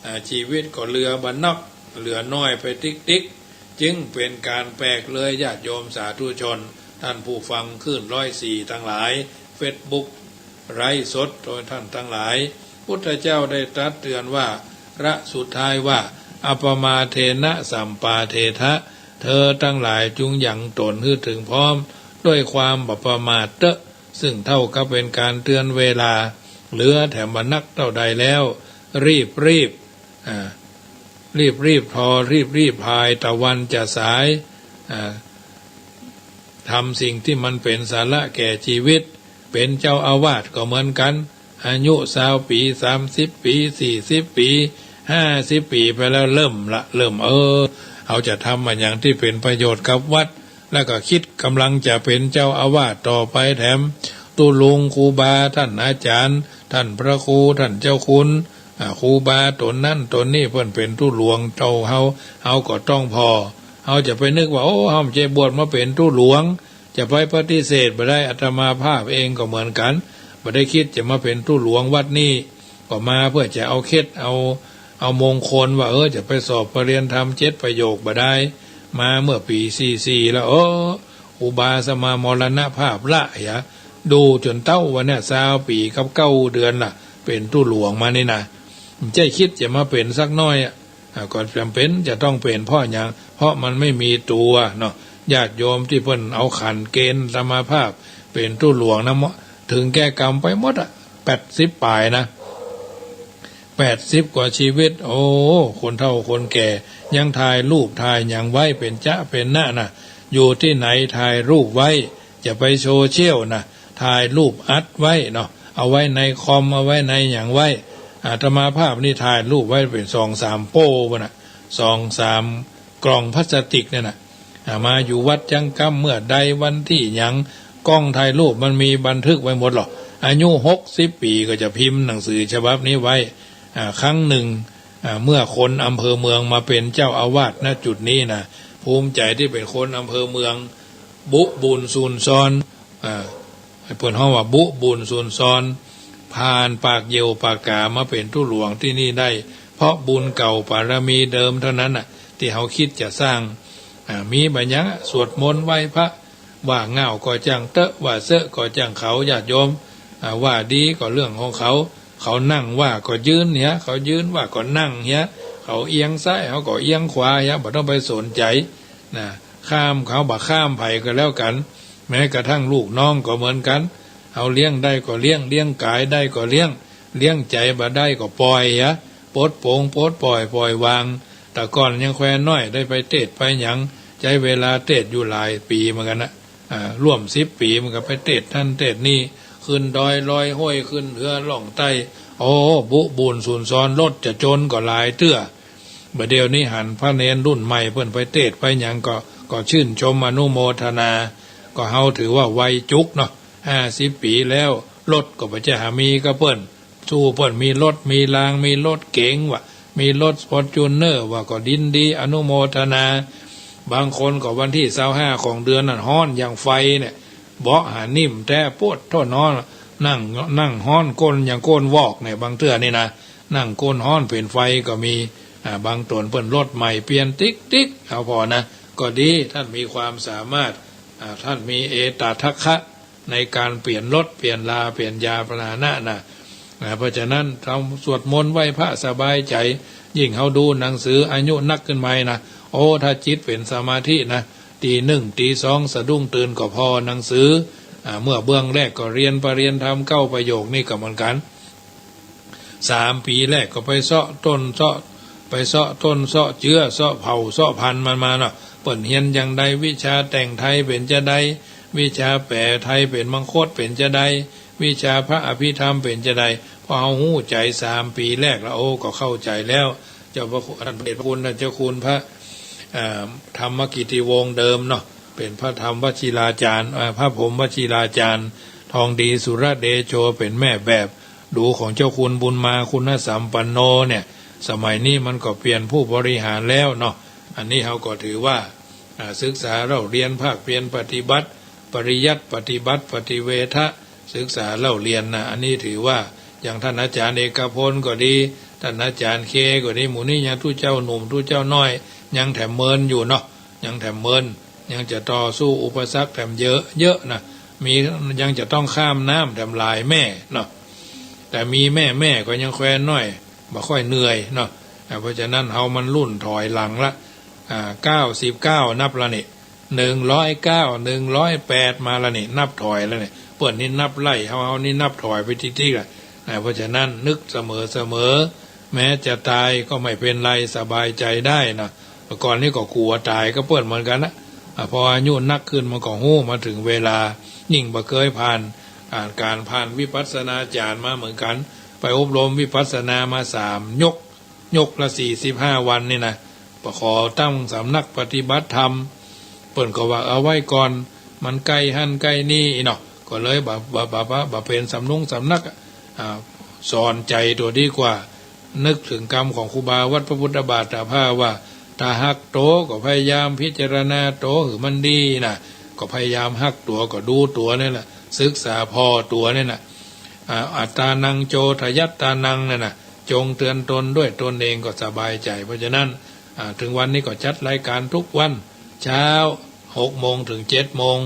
อ่าชีวิตก็เหลือบ่นัก เหลือน้อยไปติ๊กๆ จึงเป๋นก๋านแปลกเลย ญาติโยมสาธุชน ท่านผู้ฟังคลื่นร้อยสี่ทั้งหลาย เฟซบุ๊ก ไลฟ์สด โดยท่านทั้งหลาย พุทธเจ้าได้ตรัสเตือนว่า ระสุดท้ายว่า อัปปมาเทนะสัมปาเทถะ เธอทั้งหลายจงยังตนหื้อถึงพร้อม ด้วยความบ่ประมาทเต๊อะ ซึ่งเท่ากับเป๋นก๋านเตือนเวลา เหลือแถมบ่นักเต้าใดแล้ว รีบรีบ อ่า รีบรีบทอ รีบรีบพาย ตะวันจะสาย อ่า ทำสิ่งที่มันเป๋นสาระแก่ชีวิต เป๋นเจ้าอาวาสก็เหมือนกั๋น อายุซาวปี๋ สามสิบปี๋ สี่สิบปี๋ ห้าสิบปี๋ไปแล้ว เริ่มละ เริ่ม เออ เฮาจะทำอะหยังที่เป๋นประโยชน์กับวัด แล้วก็คิดก๋ำลังจะเป๋นเจ้าอาวาสต่อไปแถม ตุ๊ลุงครูบา ท่านอาจารย์ ท่านพระครู ท่านเจ้าคุณ อ่า ครูบาต๋นนั้นต๋นนี้เปิ้นเป๋นตุ๊หลวงเจ้าเฮา เฮาก็ต้องผ่อ เฮาจะไปนึกว่า โอ้ เฮาบ่ใจ้บวชมาเป๋นตุ๊หลวง จะไปปฏิเสธบ่ได้ อาตมาภาพเองก็เหมือนกั๋น บ่ได้คิดจะมาเป๋นตุ๊หลวงวัดนี้ ก็มาเพื่อจะเอาเคล็ด เอา เอามงคลว่า เออ จะไปสอบปริญญาธรรมเจ็ดประโยคบ่ได้ มาเมื่อปี๋สี่สี่แล้ว เออ ครูบาสมามรณภาพละ อย่า ดูจ๋นเต๊าวันเนี้ย ซาวปี๋กับเก้าเดือนละ เป๋นตุ๊หลวงมานี่นะ บ่ใจ้คิดจะมาเป๋นสักน้อยอะ อ่าก็จำเป็นจะต้องเปลี่ยน เพราะหยัง เพราะมันไม่มีตัวเนาะ ญาติโยมตี้เปิ้นเอาขันเกณฑ์อาตมาภาพเป๋นตุ๊หลวงนะ เถิงแก่กรรมไปหมดอะ แปดสิบป๋ายนะ แปดสิบกว่าชีวิต โอ้ คนเฒ่าคนแก่ ยังถ่ายรูปถ่ายหยังไว้เป๋นจ๊ะเป๋นนะนะ อยู่ตี้ไหนถ่ายรูปไว้ จะไปโซเชียลนะ ถ่ายรูปอัดไว้เนาะ เอาไว้ในคอม เอาไว้ในหยังไว้ อาตมาภาพนี่ถ่ายรูปไว้เป๋นสองสามโป้พุ้นนะ สองสามกล่องพลาสติกเนี่ยนะ อ่า มาอยู่วัดจังกำเมื่อใดวันตี้หยัง กล้องถ่ายรูปมันมีบันทึกไว้หมดหรอก อายุหกสิบปี๋ก็จะพิมพ์หนังสือฉบับนี้ไว้ อ่า ครั้งหนึ่ง อ่า เมื่อคนอำเภอเมืองมาเป๋นเจ้าอาวาส ณ จุดนี้นะ ภูมิใจตี้เป๋นคนอำเภอเมือง บุบูนซูนซอน อ่า เปิ้นฮ้องว่าบุบูนซูนซอน ผ่านปากเหยี่ยวปากก๋ามาเป๋นตุ๊หลวงตี้นี่ได้ เพราะบุญเก่าบารมีเดิมเท่านั้นน่ะ ตี้เฮาคิดจะสร้าง อ่า มีบ่าหยัง สวดมนต์ไหว้พระ ว่าง่าวก็จั่งเต๊อะ ว่าเซอะก็จั่งเขา ญาติโยม อ่า ว่าดีก็เรื่องของเขา เขานั่งว่าก็ยืนเหีย เขายืนว่าก็นั่งเหีย เขาเอียงซ้าย เฮาก็เอียงขวาเหีย บ่ต้องไปสนใจนะ ข้ามเขา บ่ข้ามใผก็แล้วกั๋น แม้กระทั่งลูกน้องก็เหมือนกั๋น เฮาเลี้ยงได้ก็เลี้ยง เลี้ยงก๋ายได้ก็เลี้ยง เลี้ยงใจ๋บ่ได้ก็ปล่อยเหีย ปลดปลง ปลดปล่อย ปล่อยวาง แต่ก่อนยังแคว่น้อย ได้ไปเตสน์ไปหยัง ใจ๊เวลาเตสน์อยู่หลายปี๋เหมือนกั๋นนะ อ่า ร่วมสิบปี๋ มันก็ไปเตสน์นั่นเตสน์นี่ ขึ้นดอยลอยห้วย ขึ้นเหนือล่องใต้ โอ้ บุบูนซูนซอน รถจะจนก็หลายเตื้อ บ่าเดี่ยวนี้หันพระเณรรุ่นใหม่เปิ้นไปเตสน์ไปหยังก็ ก็ชื่นชมอนุโมทนา ก็เฮาถือว่าวัยจุกเนาะ ห้าสิบปี๋แล้ว รถก็บ่ใจ้หามีก็เปิ้น สู้เปิ้นมีรถมีราง มีรถเก๋งวะ มีรถฟอร์จูนเนอร์วะ ก็ยินดีอนุโมทนา บางคนก็วันตี้ซาวห้าของเดือนนั่นฮ้อนอย่างไฟเนี่ย เบาะหานิ่มแต๊ ปวดโถ่นอน นั่ง นั่งฮ้อนก้นอย่างก้นวอกเนี่ย บางเตื้อนี่นะ นั่งก้นฮ้อนเป๋นไฟก็มี อ่า บางต๋นเปิ้นรถใหม่เปลี่ยนติ๊กติ๊ก เอาผ่อนะ ก็ดี ท่านมีความสามารถ อ่า ท่านมีเอตทัคคะ ในการเปลี่ยนรถ เปลี่ยนลา เปลี่ยนยานพาหนะนะ นะ เพราะฉะนั้น เฮาสวดมนต์ไหว้พระสบายใจ๋ ยิ่งเฮาดูหนังสือ อายุนักขึ้นมานะ โอ้ ถ้าจิตเป๋นสมาธินะ ตีหนึ่ง ตีสอง สะดุ้งตื่นก็ผ่อหนังสือ อ่า เมื่อเบื้องแรกก็เรียนปริญญาธรรมเก้าประโยคนี่ก็เหมือนกั๋น สามปี๋แรกก็ไปเซาะต้นเซาะ ไปเซาะต้นเซาะเจื้อ เซาะเผ่าเซาะพันธุ์มันมาเนาะ เปิ้นเฮียนอย่างใด วิชาแต่งไทยเป๋นจะใด วิชาแป๋ไทยเป๋นมังคตเป๋นจะใด วิชาพระอภิธรรมเป๋นจะใด พอเฮาฮู้ใจ๋สามปี๋แรกแล้ว โอ้ ก็เข้าใจ๋แล้ว เจ้าพระคุณ ท่านพระเดชพระคุณ ท่านเจ้าคุณพระ เอ่อ ธรรมกิติวงศ์เดิมเนาะ เป๋นพระธรรมวชิราจารย์ เอ่อ พระพรหมวชิราจารย์ ทองดีสุรเดโช เป๋นแม่แบบ ดูของเจ้าคุณบุญมาคุณสัมปันโนเนี่ย สมัยนี้มันก็เปลี่ยนผู้บริหารแล้วเนาะ อันนี้เฮาก็ถือว่า อ่า ศึกษาเล่าเรียนภาคเพียรปฏิบัติ ปริยัติปฏิบัติปฏิเวทะ ศึกษาเล่าเรียนนะ อันนี้ถือว่า อย่างท่านอาจารย์เอกพลก็ดี ท่านอาจารย์เคก็ดี หมู่นี้ยังตุ๊เจ้าหนุ่มตุ๊เจ้าน้อย ยังแถมเมินอยู่เนาะ ยังแถมเมิน ยังจะต่อสู้อุปสรรคแถมเยอะเยอะนะ มี ยังจะต้องข้ามน้ำแถมหลายแม่เนาะ แต่มีแม่แม่ก็ยังแคว่น้อย บ่ค่อยเหนื่อยเนาะ อ่า เพราะฉะนั้นเฮามันรุ่นถอยหลังละ อ่า เก้าสิบเก้านับละนี่ หนึ่งร้อยเก้า หนึ่งร้อยแปดมาละนี่ นับถอยแล้วนี่ เปิ้นนี่นับไล่ เฮา เฮานี่นับถอยไปติ๊กๆละ อ่า เพราะฉะนั้นนึกเสมอเสมอ แม้จะตายก็ไม่เป็นไร สบายใจได้นะ เมื่อก่อนนี่ก็กลัวตายก็เปิ้นเหมือนกั๋นนะ อ่า พออายุนักขึ้นมันก็ฮู้มาถึงเวลา ยิ่งบ่เคยผ่าน อ่า การผ่านวิปัสสนาจารย์มาเหมือนกั๋น ไปอบรมวิปัสสนามาสามยก ยกละสี่สิบห้าวันนี่นะ ไปขอตั้งสำนักปฏิบัติธรรม เปิ้นก็ว่าเอาไว้ก่อน มันใก้หั้นใก้นี่เนาะ ก็เลยบ่ บ่ บ่ บ่ บ่เป๋นสำนุงสำนัก อ่า สอนใจ๋ตั๋วดีกว่า นึกถึงกำของครูบาวัดพระพุทธบาทตาผ้าว่า ถ้าฮักตั๋วก็พยายามพิจารณาตั๋วหื้อมันดีนะ ก็พยายามฮักตั๋ว ก็ดูตั๋วนี่แหละ ศึกษาผ่อตั๋วนี่นะ อ่า อัตตานังโจทยัตตานังนั่นนะ จงเตือนตนด้วยตนเองก็สบายใจ เพราะฉะนั้น อ่า ถึงวันนี้ก็จัดรายการทุกวัน เช้าหกโมงถึงเจ็ดโมง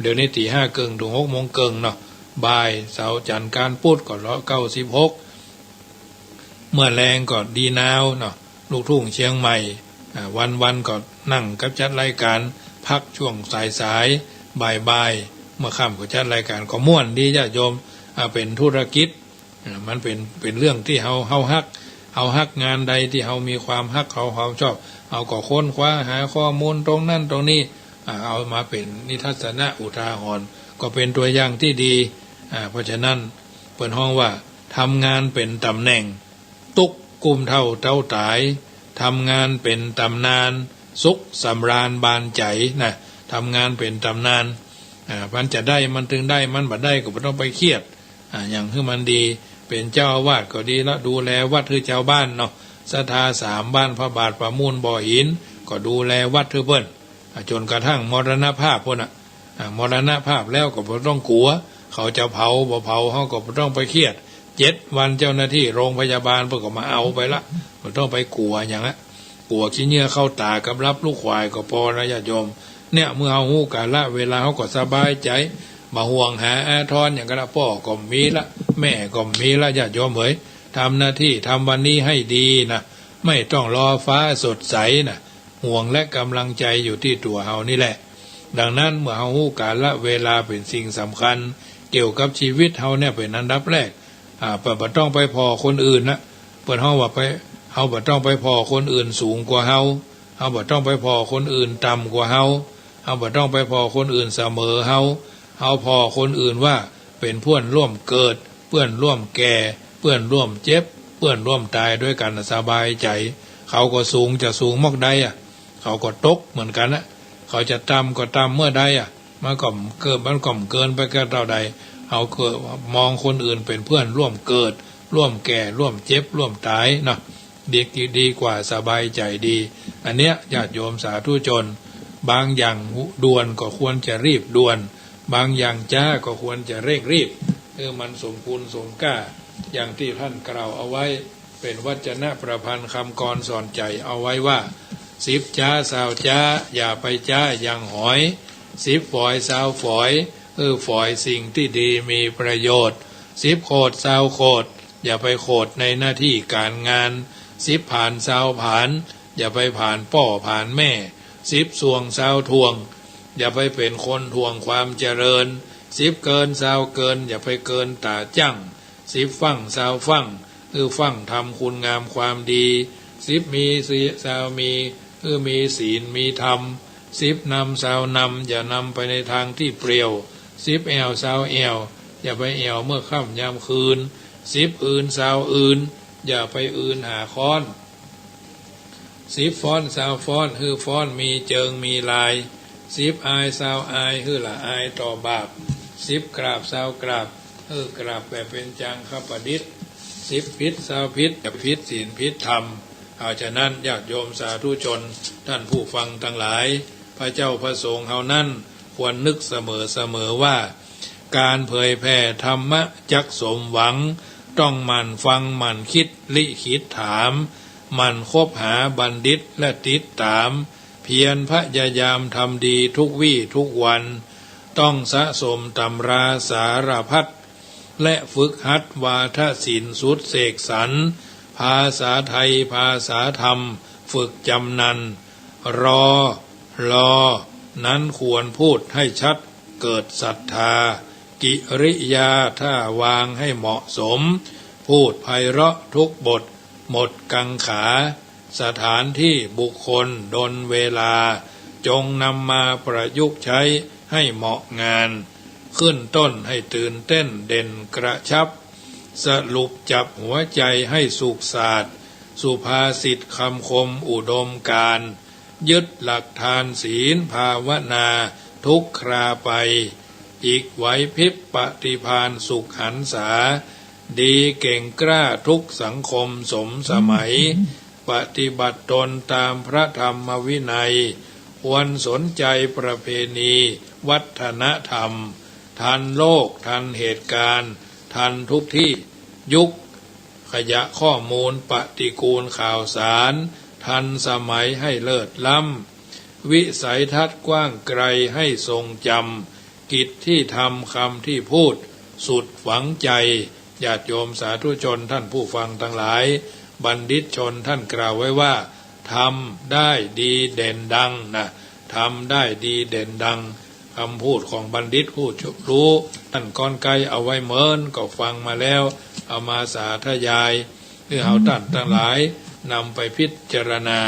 เดี๋ยวนี้ตีห้าเกิ่งถึงหกโมงเกิ่งเนาะ บ่ายเสาร์จันทร์อังคารพุธก็ร้อยเก้าสิบหก เมื่อแลงก็ดีนาวเนาะ ลูกทุ่งเชียงใหม่ อ่า วันๆ ก็นั่งกับจัดรายการ พักช่วงสายๆ บ่ายๆ เมื่อค่ำก็จัดรายการ ก็ม่วนดีญาติโยม อ่า เป็นธุรกิจ อ่า มันเป็น เป็นเรื่องที่เฮา เฮาฮัก เฮาฮักงานใดที่เฮามีความฮัก เฮา เฮาชอบ เฮาก็ค้นคว้าหาข้อมูลตรงนั้นตรงนี้ อ่า เอามาเป็นนิทัศนะอุทาหรณ์ ก็เป็นตัวอย่างที่ดี อ่า เพราะฉะนั้นเปิ้นฮ้องว่า ทำงานเป็นตำแหน่ง ตุ๊กข์กุ้มเต้าเต้าต๋าย ทำงานเป็นตำนาน สุขสำราญบานใจ๋นะ ทำงานเป็นตำนาน อ่า มันจะได้มันถึงได้ มันบ่ได้ก็บ่ต้องไปเครียด อ่า อย่างหื้อมันดี เป็นเจ้าอาวาสก็ดีละ ดูแลวัดหื้อชาวบ้านเนาะ ศรัทธาสามบ้าน พระบาท ประมูล บ่อหิน ก็ดูแลวัดหื้อเปิ้น อ่า จนกระทั่งมรณภาพพู้นน่ะ อ่า มรณภาพแล้วก็บ่ต้องกลัว เขาจะเผาบ่เผา เฮาก็บ่ต้องไปเครียด เจ็ดวันเจ้าหน้าที่โรงพยาบาลเปิ้นก็มาเอาไปละ บ่ต้องไปกลัวหยังละ กลัวขี้เหงื่อเข้าตากับหลับลูกควายก็ปอนะญาติโยม เนี่ย เมื่อเฮาฮู้กาละเวลา เฮาก็สบายใจ๋ บ่ห่วงหาอาทรหยังก็ละ ป้อก็มีละ แม่ก็มีละ ญาติโยมเอ๋ย ทำหน้าที่ ทำวันนี้ให้ดีนะ ไม่ต้องรอฟ้าสดใสนะ ห่วงและกำลังใจอยู่ที่ตัวเฮานี่แหละ ดังนั้นเมื่อเฮาฮู้กาละเวลาเป็นสิ่งสำคัญ เกี่ยวกับชีวิตเฮาเนี่ยเป็นอันดับแรก อ่า เปิ้นบ่ต้องไปผ่อคนอื่นนะ เปิ้นฮ้องว่าไป เฮาบ่ต้องไปผ่อคนอื่นสูงกว่าเฮา เฮาบ่ต้องไปผ่อคนอื่นต่ำกว่าเฮา เฮาบ่ต้องไปผ่อคนอื่นเสมอเฮา เฮาผ่อคนอื่นว่าเป็นเพื่อนร่วมเกิด เพื่อนร่วมแก่ เพื่อนร่วมเจ็บ เพื่อนร่วมต๋ายด้วยกั๋น สบายใจ๋ เขาก็สูงจะสูงเมื่อใดอะ เขาก็ตกเหมือนกั๋นนะ เขาจะต่ำก็ต่ำเมื่อใดอะ มันก็เกิน มันก็เกินไปก็เต้าใด เฮาก็มองคนอื่นเป็นเพื่อนร่วมเกิด ร่วมแก่ ร่วมเจ็บ ร่วมต๋ายเนาะ ดี ดีกว่า สบายใจ๋ดี อันเนี้ยญาติโยมสาธุชน บางอย่างด่วนก็ควรจะรีบด่วน บางอย่างจ๊าก็ควรจะเร่งรีบ เออ มันสมคุณสมค่า อย่างที่ท่านกล่าวเอาไว้ เป็นวัจนะประพันธ์คำกลอนสอนใจ๋เอาไว้ว่า สิบจ๊าซาวจ๊า อย่าไปจ๊ายังหอย สิบฝอยซาวฝอย เออ ฝอยสิ่งที่ดีมีประโยชน์ สิบโขดซาวโขด อย่าไปโขดในหน้าที่การงาน สิบผานซาวผาน อย่าไปผานป้อผานแม่ สิบส่วงซาวถ่วง อย่าไปเป็นคนถ่วงความเจริญ สิบเกินซาวเกิน อย่าไปเกินต๋าจั่ง สิบฟั่งซาวฟั่ง เออ ฟั่งทำคุณงามความดี สิบมีซาวมี เออ มีศีลมีธรรม สิบนำซาวนำ อย่านำไปในทางที่เปลี่ยว สิบแอ่วซาวแอ่ว อย่าไปแอ่วเมื่อค่ำยามคืน สิบอื่นซาวอื่น อย่าไปอื่นหาค้อน สิบฟ้อนซาวฟ้อน หื้อฟ้อนมีเจิงมีลาย สิบอายซาวอาย หื้อละอายต่อบาป สิบกราบซาวกราบ หื้อกราบแบบเป็นจังคประดิษฐ์ สิบผิดซาวผิด อย่าผิดศีลผิดธรรม เอาฉะนั้นญาติโยมสาธุชน ท่านผู้ฟังทั้งหลาย พระเจ้าพระสงฆ์เฮานั้น ควรนึกเสมอๆ ว่า การเผยแผ่ธรรมะจักสมหวัง ต้องหมั่นฟังหมั่นคิดลิขิตถาม หมั่นคบหาบัณฑิตและติดตาม เพียรพยายามทำดีทุกวี่ทุกวัน ต้องสะสมตำราสารพัด และฝึกหัดวาทศิลป์สุดเสกสรร ภาษาไทยภาษาธรรม ฝึกจำนัน รอ ลอ นั้นควรพูดให้ชัด เกิดศรัทธา กิริยาท่าวางให้เหมาะสม พูดไพเราะทุกบท หมดกังขา สถานที่บุคคลดนเวลา จงนำมาประยุกต์ใช้ให้เหมาะงาน ขึ้นต้นให้ตื่นเต้นเด่นกระชับ สรุปจับหัวใจให้สุขสาด สุภาษิตคำคมอุดมการณ์ ยึดหลักทานศีลภาวนาทุกคราไป อีกไหวพริบปฏิภาณสุขหันษา ดีเก่งกล้าทุกสังคมสมสมัย ปฏิบัติตนตามพระธรรมวินัย ควรสนใจประเพณีวัฒนธรรม ทันโลกทันเหตุการณ์ ทันทุกที่ยุค ขยะข้อมูลปฏิกูลข่าวสาร ทันสมัยให้เลิศล้ำ วิสัยทัศน์กว้างไกลให้ทรงจำ กิจที่ทำคำที่พูดสุดฝังใจ ญาติโยมสาธุชนท่านผู้ฟังทั้งหลาย บัณฑิตชนท่านกล่าวไว้ว่า ทำได้ดีเด่นดังนะ ทำได้ดีเด่นดัง คำพูดของบัณฑิตผู้รู้ ท่านก้อนไกลเอาไว้เมินก็ฟังมาแล้ว เอามาสาธยาย เพื่อเอาท่านทั้งหลายนำไปพิจารณา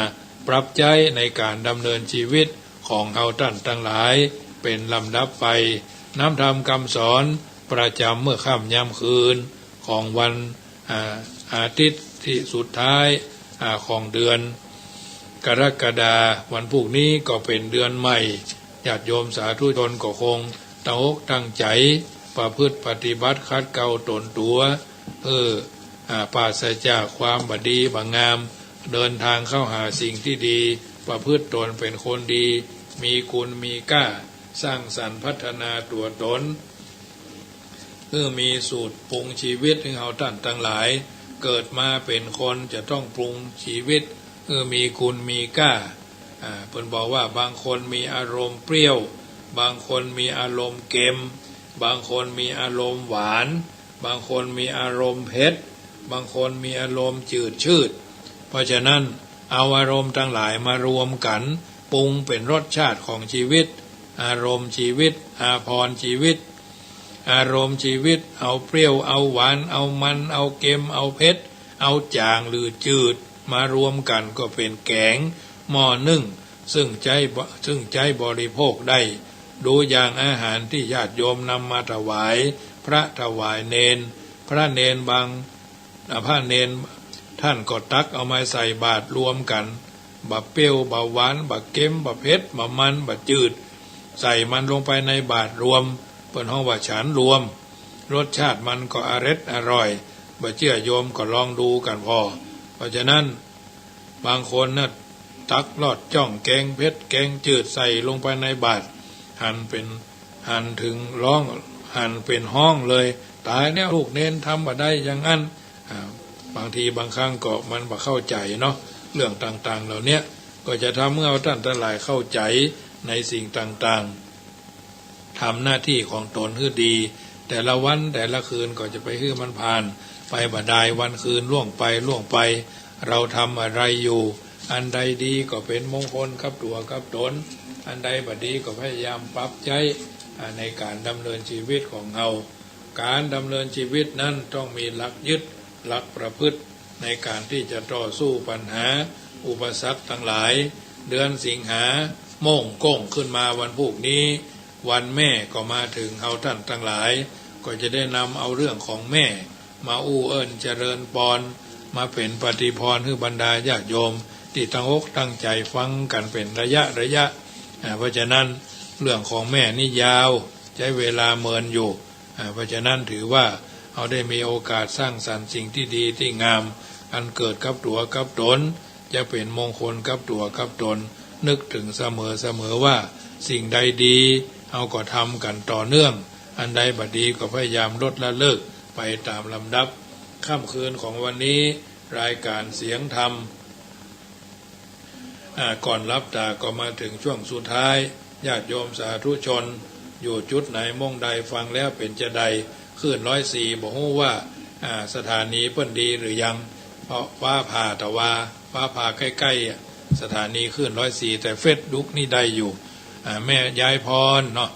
ปรับใช้ในการดำเนินชีวิตของเฮาท่านทั้งหลาย เป็นลำดับไป น้ำธรรมคำสอนประจำเมื่อค่ำยามคืนของวัน อ่า อาทิตย์ที่สุดท้าย อ่า ของเดือนกรกฎา วันพรุ่งนี้ก็เป็นเดือนใหม่ ญาติโยมสาธุชนก็คงตั้งอกตั้งใจ ประพฤติปฏิบัติขัดเกลาตนตัว เออ อ่า ปราศจากความบ่ดีบ่งาม เดินทางเข้าหาสิ่งที่ดี ประพฤติตนเป็นคนดี มีคุณมีค่า สร้างสรรค์พัฒนาตัวตน เพื่อมีสูตรปรุงชีวิตให้เฮาท่านทั้งหลาย เกิดมาเป็นคนจะต้องปรุงชีวิต เพื่อมีคุณมีค่า อ่า เพิ่นบอกว่าบางคนมีอารมณ์เปรี้ยว บางคนมีอารมณ์เค็ม บางคนมีอารมณ์หวาน บางคนมีอารมณ์เผ็ด บางคนมีอารมณ์จืดชืด เพราะฉะนั้นเอาอารมณ์ทั้งหลายมารวมกัน ปรุงเป็นรสชาติของชีวิต อารมณ์ชีวิต อาภรณ์ชีวิต อารมณ์ชีวิต เอาเปรี้ยว เอาหวาน เอามัน เอาเค็ม เอาเผ็ด เอาจางหรือจืด มารวมกันก็เป็นแกงหม้อนึ่ง ซึ่งใช้บ- ซึ่งใช้บริโภคได้ ดูอย่างอาหารที่ญาติโยมนำมาถวายพระถวายเณร พระเณรบาง อ่า พระเณรท่านก็ตักเอามาใส่บาตรรวมกัน บ่าเปรี้ยว บ่าหวาน บ่าเค็ม บ่าเผ็ด บ่ามัน บ่าจืด ใส่มันลงไปในบาตรรวม เปิ้นฮ้องว่าฉันรวม รสชาติมันก็อร็ดอร่อย บ่เจื้อโยมก็ลองดูกั๋นพอ เพราะฉะนั้น บางคนน่ะตักลอดจ้องแกงเผ็ดแกงจืดใส่ลงไปในบาตร หันเป็น หันถึงร้อง หันเป็นฮ้องเลย ตายแล้ว ลูกเณรทำบ่ได้อย่างนั้น อ่า บางทีบางครั้งก็มันบ่เข้าใจเนาะ เรื่องต่างๆเหล่าเนี้ย ก็จะทำให้เฮาท่านทั้งหลายเข้าใจในสิ่งต่างๆ ทำหน้าที่ของตนหื้อดี แต่ละวันแต่ละคืนก็จะไปหื้อมันผ่านไปบ่ดาย วันคืนล่วงไปล่วงไป เราทำอะไรอยู่ อันใดดีก็เป็นมงคลกับตั๋วกับตน อันใดบ่ดีก็พยายามปรับใช้ อ่า ในการดำเนินชีวิตของเฮา การดำเนินชีวิตนั้นต้องมีหลักยึด หลักประพฤติ ในการที่จะต่อสู้ปัญหาอุปสรรคทั้งหลาย เดือนสิงหาโม่งโก้งขึ้นมาวันพูกนี้ วันแม่ก็มาถึง เฮาท่านทั้งหลาย ก็จะได้นำเอาเรื่องของแม่มาอู้เอิ้นเจริญปอน มาเป็นปฏิภรณ์หื้อบรรดาญาติโยม ตี้ตั้งอกตั้งใจ๋ฟังกั๋นเป๋นระยะระยะ อ่า เพราะฉะนั้นเรื่องของแม่นี่ยาว ใจ๊เวลาเมินอยู่ อ่า เพราะฉะนั้นถือว่าเฮาได้มีโอกาสสร้างสรรค์สิ่งตี้ดีตี้งาม อันเกิดกับตั๋วกับตน จะเป๋นมงคลกับตั๋วกับตน นึกถึงเสมอเสมอว่าสิ่งใดดี เฮาก็ทำกั๋นต่อเนื่อง อันใดบ่ดีก็พยายามลดละเลิกไปต๋ามลำดับ ค่ำคืนของวันนี้ รายการเสียงธรรม อ่า ก่อนหลับต๋าก็มาถึงช่วงสุดท้าย ญาติโยมสาธุชน อยู่จุดไหนม่องใดฟังแล้วเป๋นจาใด คลื่นร้อยสี่ บ่ฮู้ว่า อ่า สถานีเปิ้นดีหรือยัง เพราะฟ้าผ่า แต่ว่าฟ้าผ่าใกล้ๆ อ่ะ สถานีคลื่นร้อยสี่ แต่เฟซบุ๊กนี่ได้อยู่ อ่า แม่ยายพรเนาะ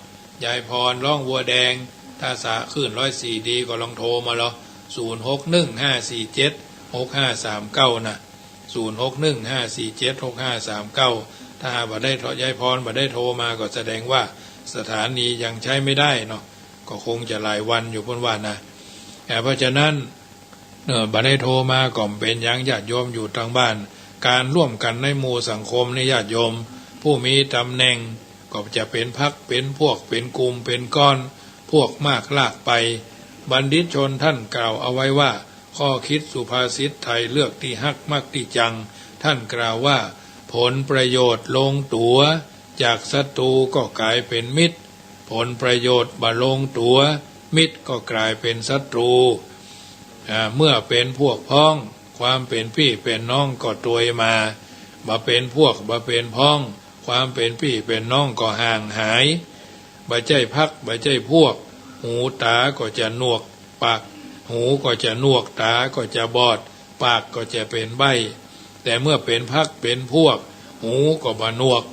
ยายพรร้องวัวแดง ถ้าสะคลื่นร้อยสี่ ดีก็ลองโทรมาลอ ศูนย์หกหนึ่งห้าสี่เจ็ดหกห้าสามเก้า นะ ศูนย์หกหนึ่งห้าสี่เจ็ดหกห้าสามเก้า ถ้าหากบ่ได้โทร ยายพรบ่ได้โทรมาก็แสดงว่าสถานียังใช้ไม่ได้เนาะ ก็คงจะหลายวันอยู่เปิ้นว่านะ อ่า เพราะฉะนั้น เอ่อ บ่ได้โทรมาก็บ่เป๋นหยัง ญาติโยมอยู่ตางบ้าน การร่วมกันในหมู่สังคมนี่ญาติโยม ผู้มีต๋ำแหน่ง ก็จะเป๋นพรรค เป๋นพวก เป๋นกลุ่ม เป๋นก้อน พวกมากลากไป บัณฑิตชนท่านกล่าวเอาไว้ว่า ข้อคิดสุภาษิตไทยเลือกตี้ฮักมักตี้จัง ท่านกล่าวว่า ผลประโยชน์ลงตั๋ว จากศัตรูก็กลายเป๋นมิตร ผลประโยชน์บ่ลงตั๋ว มิตรก็กลายเป๋นศัตรู อ่า เมื่อเป๋นพวกพ้อง ความเป๋นปี้เป๋นน้องก็ตวยมา บ่เป๋นพวก บ่เป๋นพ้อง ความเป๋นปี้เป๋นน้องก็ห่างหาย บ่ใจ้พรรค บ่ใจ้พวก หูต๋าก็จะหนวก ปาก หูก็จะหนวก ต๋าก็จะบอด ปากก็จะเป็นใบ้ แต่เมื่อเป็นพรรคเป็นพวก หูก็บ่หนวก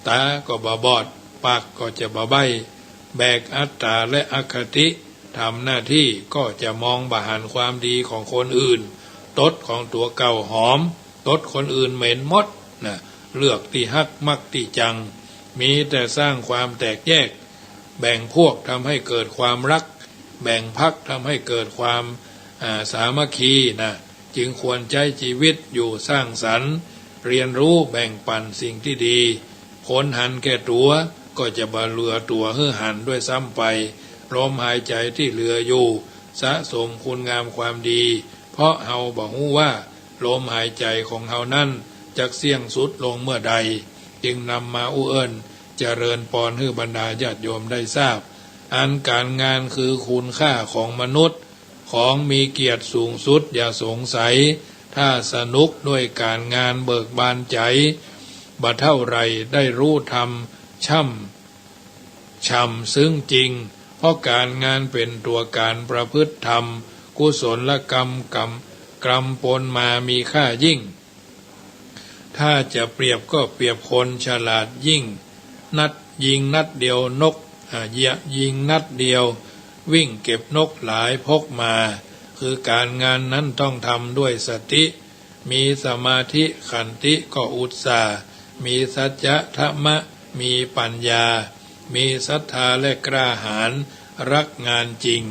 ตาก็บ่บอด ปากก็จะบ่ใบ้ แบกอัตตาและอคติ ทำหน้าที่ก็จะมองบ่หันความดีของคนอื่น ตดของตั๋วเก่าหอม ตดคนอื่นเหม็นหมดนะ เลือกตี้ฮักมักตี้จัง มีแต่สร้างความแตกแยก แบ่งพวกทำให้เกิดความรัก แบ่งพรรคทำให้เกิดความ อ่า สามัคคีนะ จึงควรใช้ชีวิตอยู่สร้างสรรค์ เรียนรู้แบ่งปันสิ่งที่ดี คนหันแก่ตั๋วก็จะบ่เหลือตั๋วหื้อหันด้วยซ้ำไป ลมหายใจที่เหลืออยู่ สะสมคุณงามความดี เพราะเฮาบ่ฮู้ว่าลมหายใจของเฮานั้นจักเสี้ยงสุดลงเมื่อใด จึงนำมาอู้เอิ้นเจริญปอนหื้อบรรดาญาติโยมได้ทราบ อันการงานคือคุณค่าของมนุษย์ ของมีเกียรติสูงสุดอย่าสงสัย ถ้าสนุกด้วยการงานเบิกบานใจ บ่เท่าไหร่ได้รู้ธรรมช่ำ ช่ำซึ้งจริง เพราะการงานเป็นตัวการประพฤติธรรม กุศลกรรมกรรมกรรมปนมามีค่ายิ่ง ถ้าจะเปรียบก็เปรียบคนฉลาดยิ่ง นัดยิงนัดเดียวนก อ่า เยียะยิงนัดเดียว วิ่งเก็บนกหลายพกมา คือการงานนั้นต้องทำด้วยสติ มีสมาธิขันติก็อุตสาห์ มีสัจจะธรรมะ มีปัญญา มีศรัทธาและกล้าหาญ รักงานจริง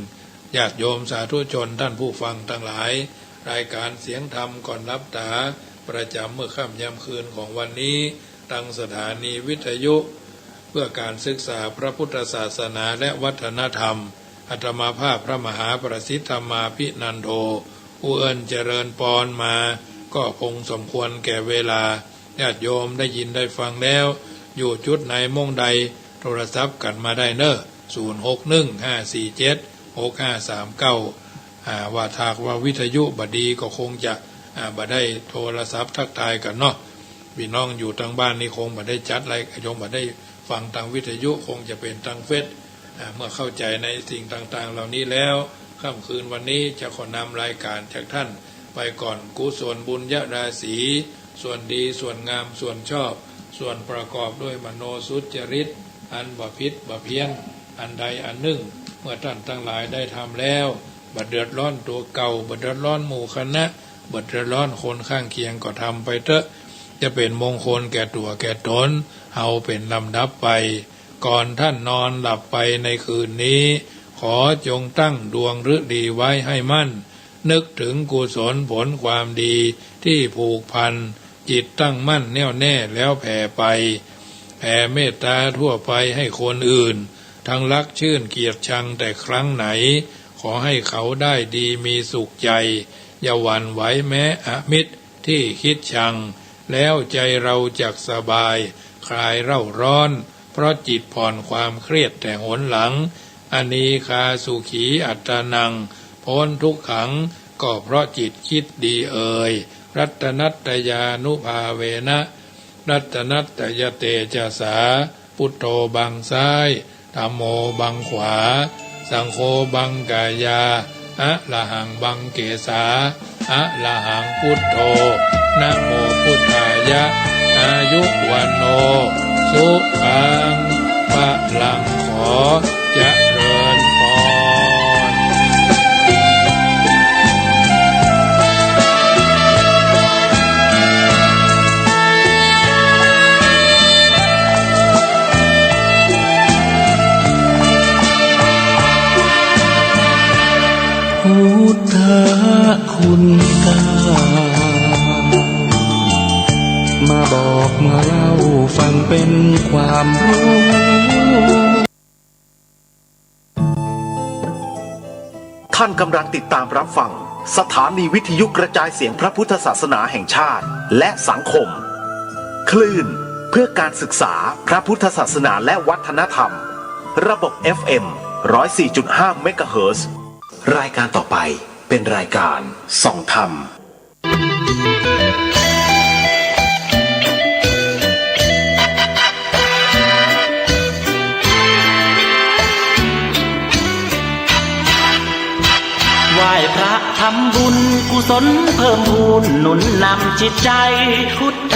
ญาติโยมสาธุชนท่านผู้ฟังทั้งหลาย รายการเสียงธรรมก่อนหลับตา ประจำเมื่อค่ำยามคืนของวันนี้ ทางสถานีวิทยุ เพื่อการศึกษาพระพุทธศาสนาและวัฒนธรรม อาตมาภาพพระมหาประสิทธิ์ธรรมาภินันโท ผู้เอิ้นเจริญปอนมา ก็คงสมควรแก่เวลา ญาติโยมได้ยินได้ฟังแล้ว อยู่จุดไหนหม่องใด โทรศัพท์กันมาได้เน้อ ศูนย์หกหนึ่ง ห้าสี่เจ็ด หกห้าสามเก้า อ่า ว่าถ้าหากว่าวิทยุบ่ดีก็คงจะ อ่า บ่ได้โทรศัพท์ทักทายกันเนาะ พี่น้องอยู่ทางบ้านนี่คงบ่ได้จัดราย คงบ่ได้ฟังทางวิทยุ คงจะเป็นทางเฟซ อ่า เมื่อเข้าใจในสิ่งต่างๆเหล่านี้แล้ว ค่ำคืนวันนี้จะขอนำรายการจากท่านไปก่อน กุศลบุญญาราศี ส่วนดี ส่วนงาม ส่วนชอบ ส่วนประกอบด้วยมโนสุจริต อันบ่ผิดบ่เพี้ยน อันใดอันหนึ่ง เมื่อท่านทั้งหลายได้ทำแล้ว บ่เดือดร้อนตัวเก่า บ่เดือดร้อนหมู่คณะ บ่เดือดร้อนคนข้างเคียงก็ทำไปเถอะ จะเป็นมงคลแก่ตัวแก่ตน เฮาเป็นลำดับไป ก่อนท่านนอนหลับไปในคืนนี้ ขอจงตั้งดวงฤดีไว้ให้มั่น นึกถึงกุศลผลความดีที่ผูกพัน จิตตั้งมั่นแน่วแน่แล้วแผ่ไป แผ่เมตตาทั่วไปให้คนอื่น ทั้งรักชื่นเกลียดชังแต่ครั้งไหน ขอให้เขาได้ดีมีสุขใจ อย่าหวั่นไหวแม้อมิตรที่คิดชัง แล้วใจเราจักสบาย คลายเร่าร้อน เพราะจิตผ่อนความเครียดแต่หนหลัง อนีฆาสุขีอัตตานัง พ้นทุกขัง ก็เพราะจิตคิดดีเอ่ย รัตนัตตยานุภาเวนะ รัตนัตตยเตจสา พุทโธบังซ้าย ธัมโมบังขวา สังโฆบังกายา อะระหังบังเกสา อะระหังพุทโธ นะโมพุทธายะ อายุวัณโณ สุขัง พลัง ขอเจริญพร พุทธคุณเก้า มาบอกมาเล่าฟังเป็นความรู้ ท่านกำลังติดตามรับฟังสถานีวิทยุกระจายเสียงพระพุทธศาสนาแห่งชาติและสังคม คลื่นเพื่อการศึกษาพระพุทธศาสนาและวัฒนธรรม ระบบ เอฟ เอ็ม ร้อยสี่จุดห้า เมกะเฮิรตซ์ รายการต่อไปเป็นรายการส่องธรรม เ ไหว้พระทำบุญกุศลเพิ่มพูนหนุนนำจิตใจพุทธ